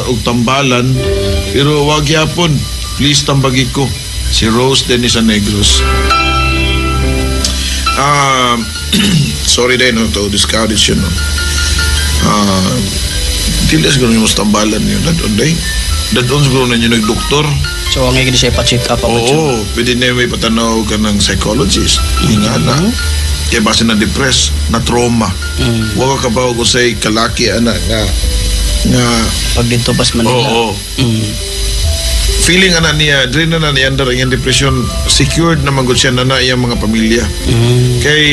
og tambalan, pero wag yapon. Please tambagi ko. Si Rose Denisa Negros. Sorry din, no, to discourage yun, no. Dili siguro nyo mas tambalan yun. Dadon, day. Dadon siguro na nyo nagdoktor.
So ang ngayong siya pa-check up, Papa Joe.
Oo, pwede na may patanaw ka ng psychologist. Nga na. Kaya base na depressed, na trauma. Huwag ka ba kung sa'y kalaki, anak, nga
pag dito pas Manila.
Oo. Feeling ana niya, diri na niya under ang depression, secured na magod siya na iyang mga pamilya. Kay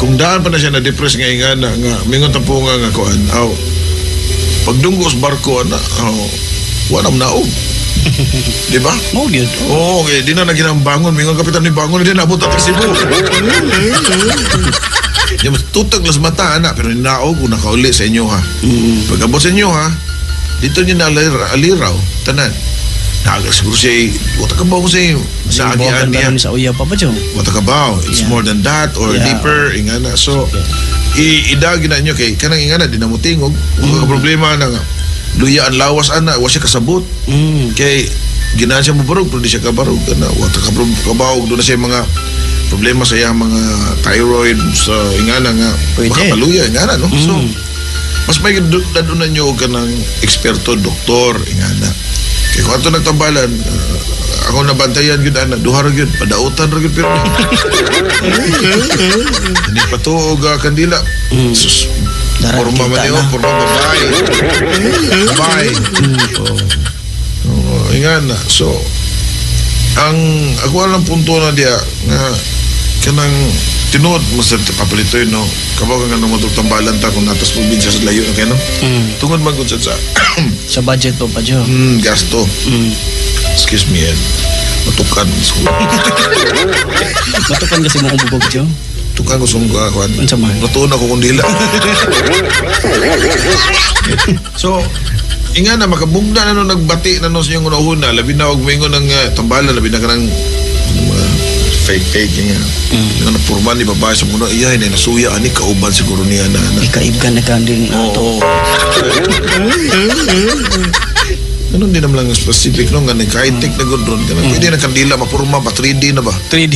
kung daan pa na siya na depressed nga nga na nga mingon tampo nga kuan, aw pagdunggo sa barko ana, aw wala man naog. Di ba?
Mo gyud.
Oo, okay. Di na naginang bangon. Mingon kapitan ni bangon, di na abot at Cebu. Di mas tutag las mata, anak. Pero ninaog kung nakauli sa inyo, ha. Pag abot sa inyo, ha, dito niyo na aliraw, tanan. Naga siguro siya, wata ka ba ko siya, sa agian niya.
Sa uya pa ba, Joe?
Wata ka ba? It's more than that or deeper, ingana. So, idagi na inyo kay kanang ingana, di na mo tingog. Wala ka problema na nga. Luya ang lawas, ana, wa siya kasabot. Kay ginahan siya mobarog, pero di siya kabarog. Ana, wa ta kabawog, doon na siya mga problema sa iyang mga thyroid, sa ingana nga, baka paluya, ingana, no? So, mas may dadunan nyo ka ng eksperto, doktor, ingana. Kaya kung ato nagtambalan, ako nabantayan yun, ana, duha ra yun, padautan ra yun, pero hindi pa to, og kandila. Sus, porma man yun, porma babae. Babae. Oo, ingana. So, ang ako alam punto na diya, nga, kanang tinuod, Master Papalitoy, no? Kabaw ka nga nung tambalan ta kung natas probinsya sa layo na kayo, no? Tungod man kung sa
sa budget po pa, Joe.
Gasto. Excuse me, Ed. Matukan.
Matukan kasi mo kong bubog, Joe.
Tukan ko sungga kuan. Natuon ako kung dila. So, inga na makabugna na no nagbati na no sa iyong una-una, labi na og moingon ng tambalan, labi na kanang mga fake nga. Nga na purma ni babae sa mga iya na nasuya ani kauban siguro niya na.
Ikaibgan na kan din ato.
Ano din naman lang specific no nga nag-high-tech na gud ron kanang pwede na kandila mapurma ba 3D na ba?
3D.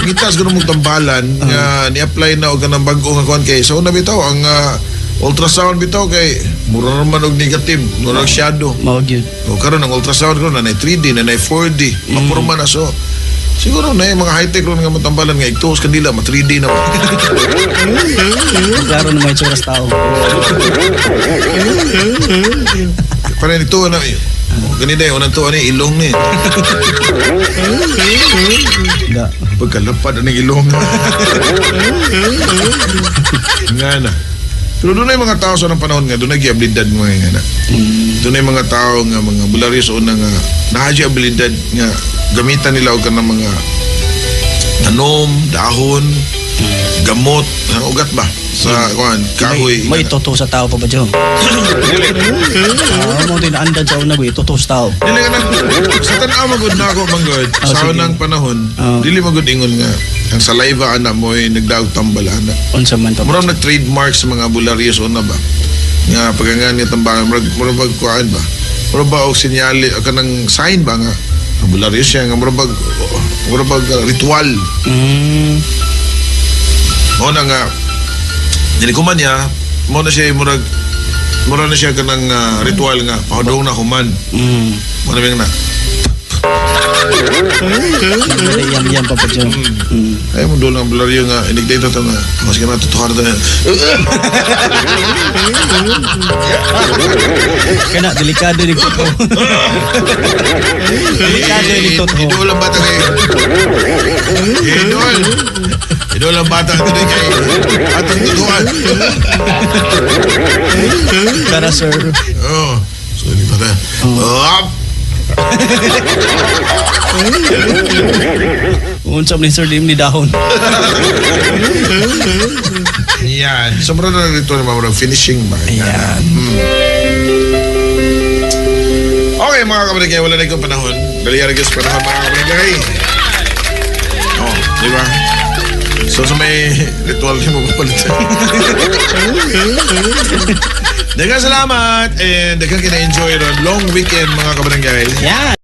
Kita siguro mong tambalan nga ni-apply na og kanang bag-o nga kuan kay sa una bitaw ang ultrasound bitaw kay mura man og negative, mura og shadow.
Mao gyud.
O karon ang ultrasound karon na 3D na 4D, mapurma na so. Siguro na yung mga high-tech ron nga matambalan nga igtuos kandila ma 3D na ba.
Klaro na may itsura sa tao.
Para nito na ganito yung unang tuwa ni ilong ni. Pagkalapad ang ilong. Nga na. Pero doon ay mga tao sa unang panahon nga, doon ay abilidad mga nga na. Doon ay mga tao nga, mga bularyo sa unang nga, nahadya abilidad nga, gamitan nila og kanang mga tanom, dahon, gamot, ang ugat ba? Sa kuan, kahoy.
May ituto sa tao pa ba, Joe? Mo din andad sa una, ituto sa tao.
Dili ka na, sa tanaw magod na ako, manggod. Sa unang panahon, dili magod ingon nga, ang saliva ana mo ay nagdaog tambal ana.
Unsa man pa.
Murag nag-trademark sa mga bularyo sa una ba? Nga pagkangan nga tambangan, murag bag kuan ba? Murag ba og senyale, kanang sign ba nga? Ang bularyo siya nga murag bag ritual. Mo na nga dili ko man niya, mo na siya murag na siya kanang ritual nga pahudong na human. Mo na na.
Yam yam, Papa Joe.
Ay mo doon ang bularyo nga inig dito to nga. Mas ka matutuhar to.
Kana delikado ni Toto. Delikado ni Toto.
Idol ang bata kay. Idol. Idol ang bata kay kay. Atong tutuan.
Tara, sir.
Oh. So ini bata. Up.
Unsa man ni sir lim ni dahon.
Yan. Sobrang na rito na mga finishing ba?
Ayan.
Okay, mga kabarangay, wala na ikong panahon. Dali sa panahon, mga kabarangay. Oh, di ba? So, sa may ritual niyo mapapalit. Daghang salamat and daghang kina-enjoy ron. Long weekend, mga kabarangay.
Yan.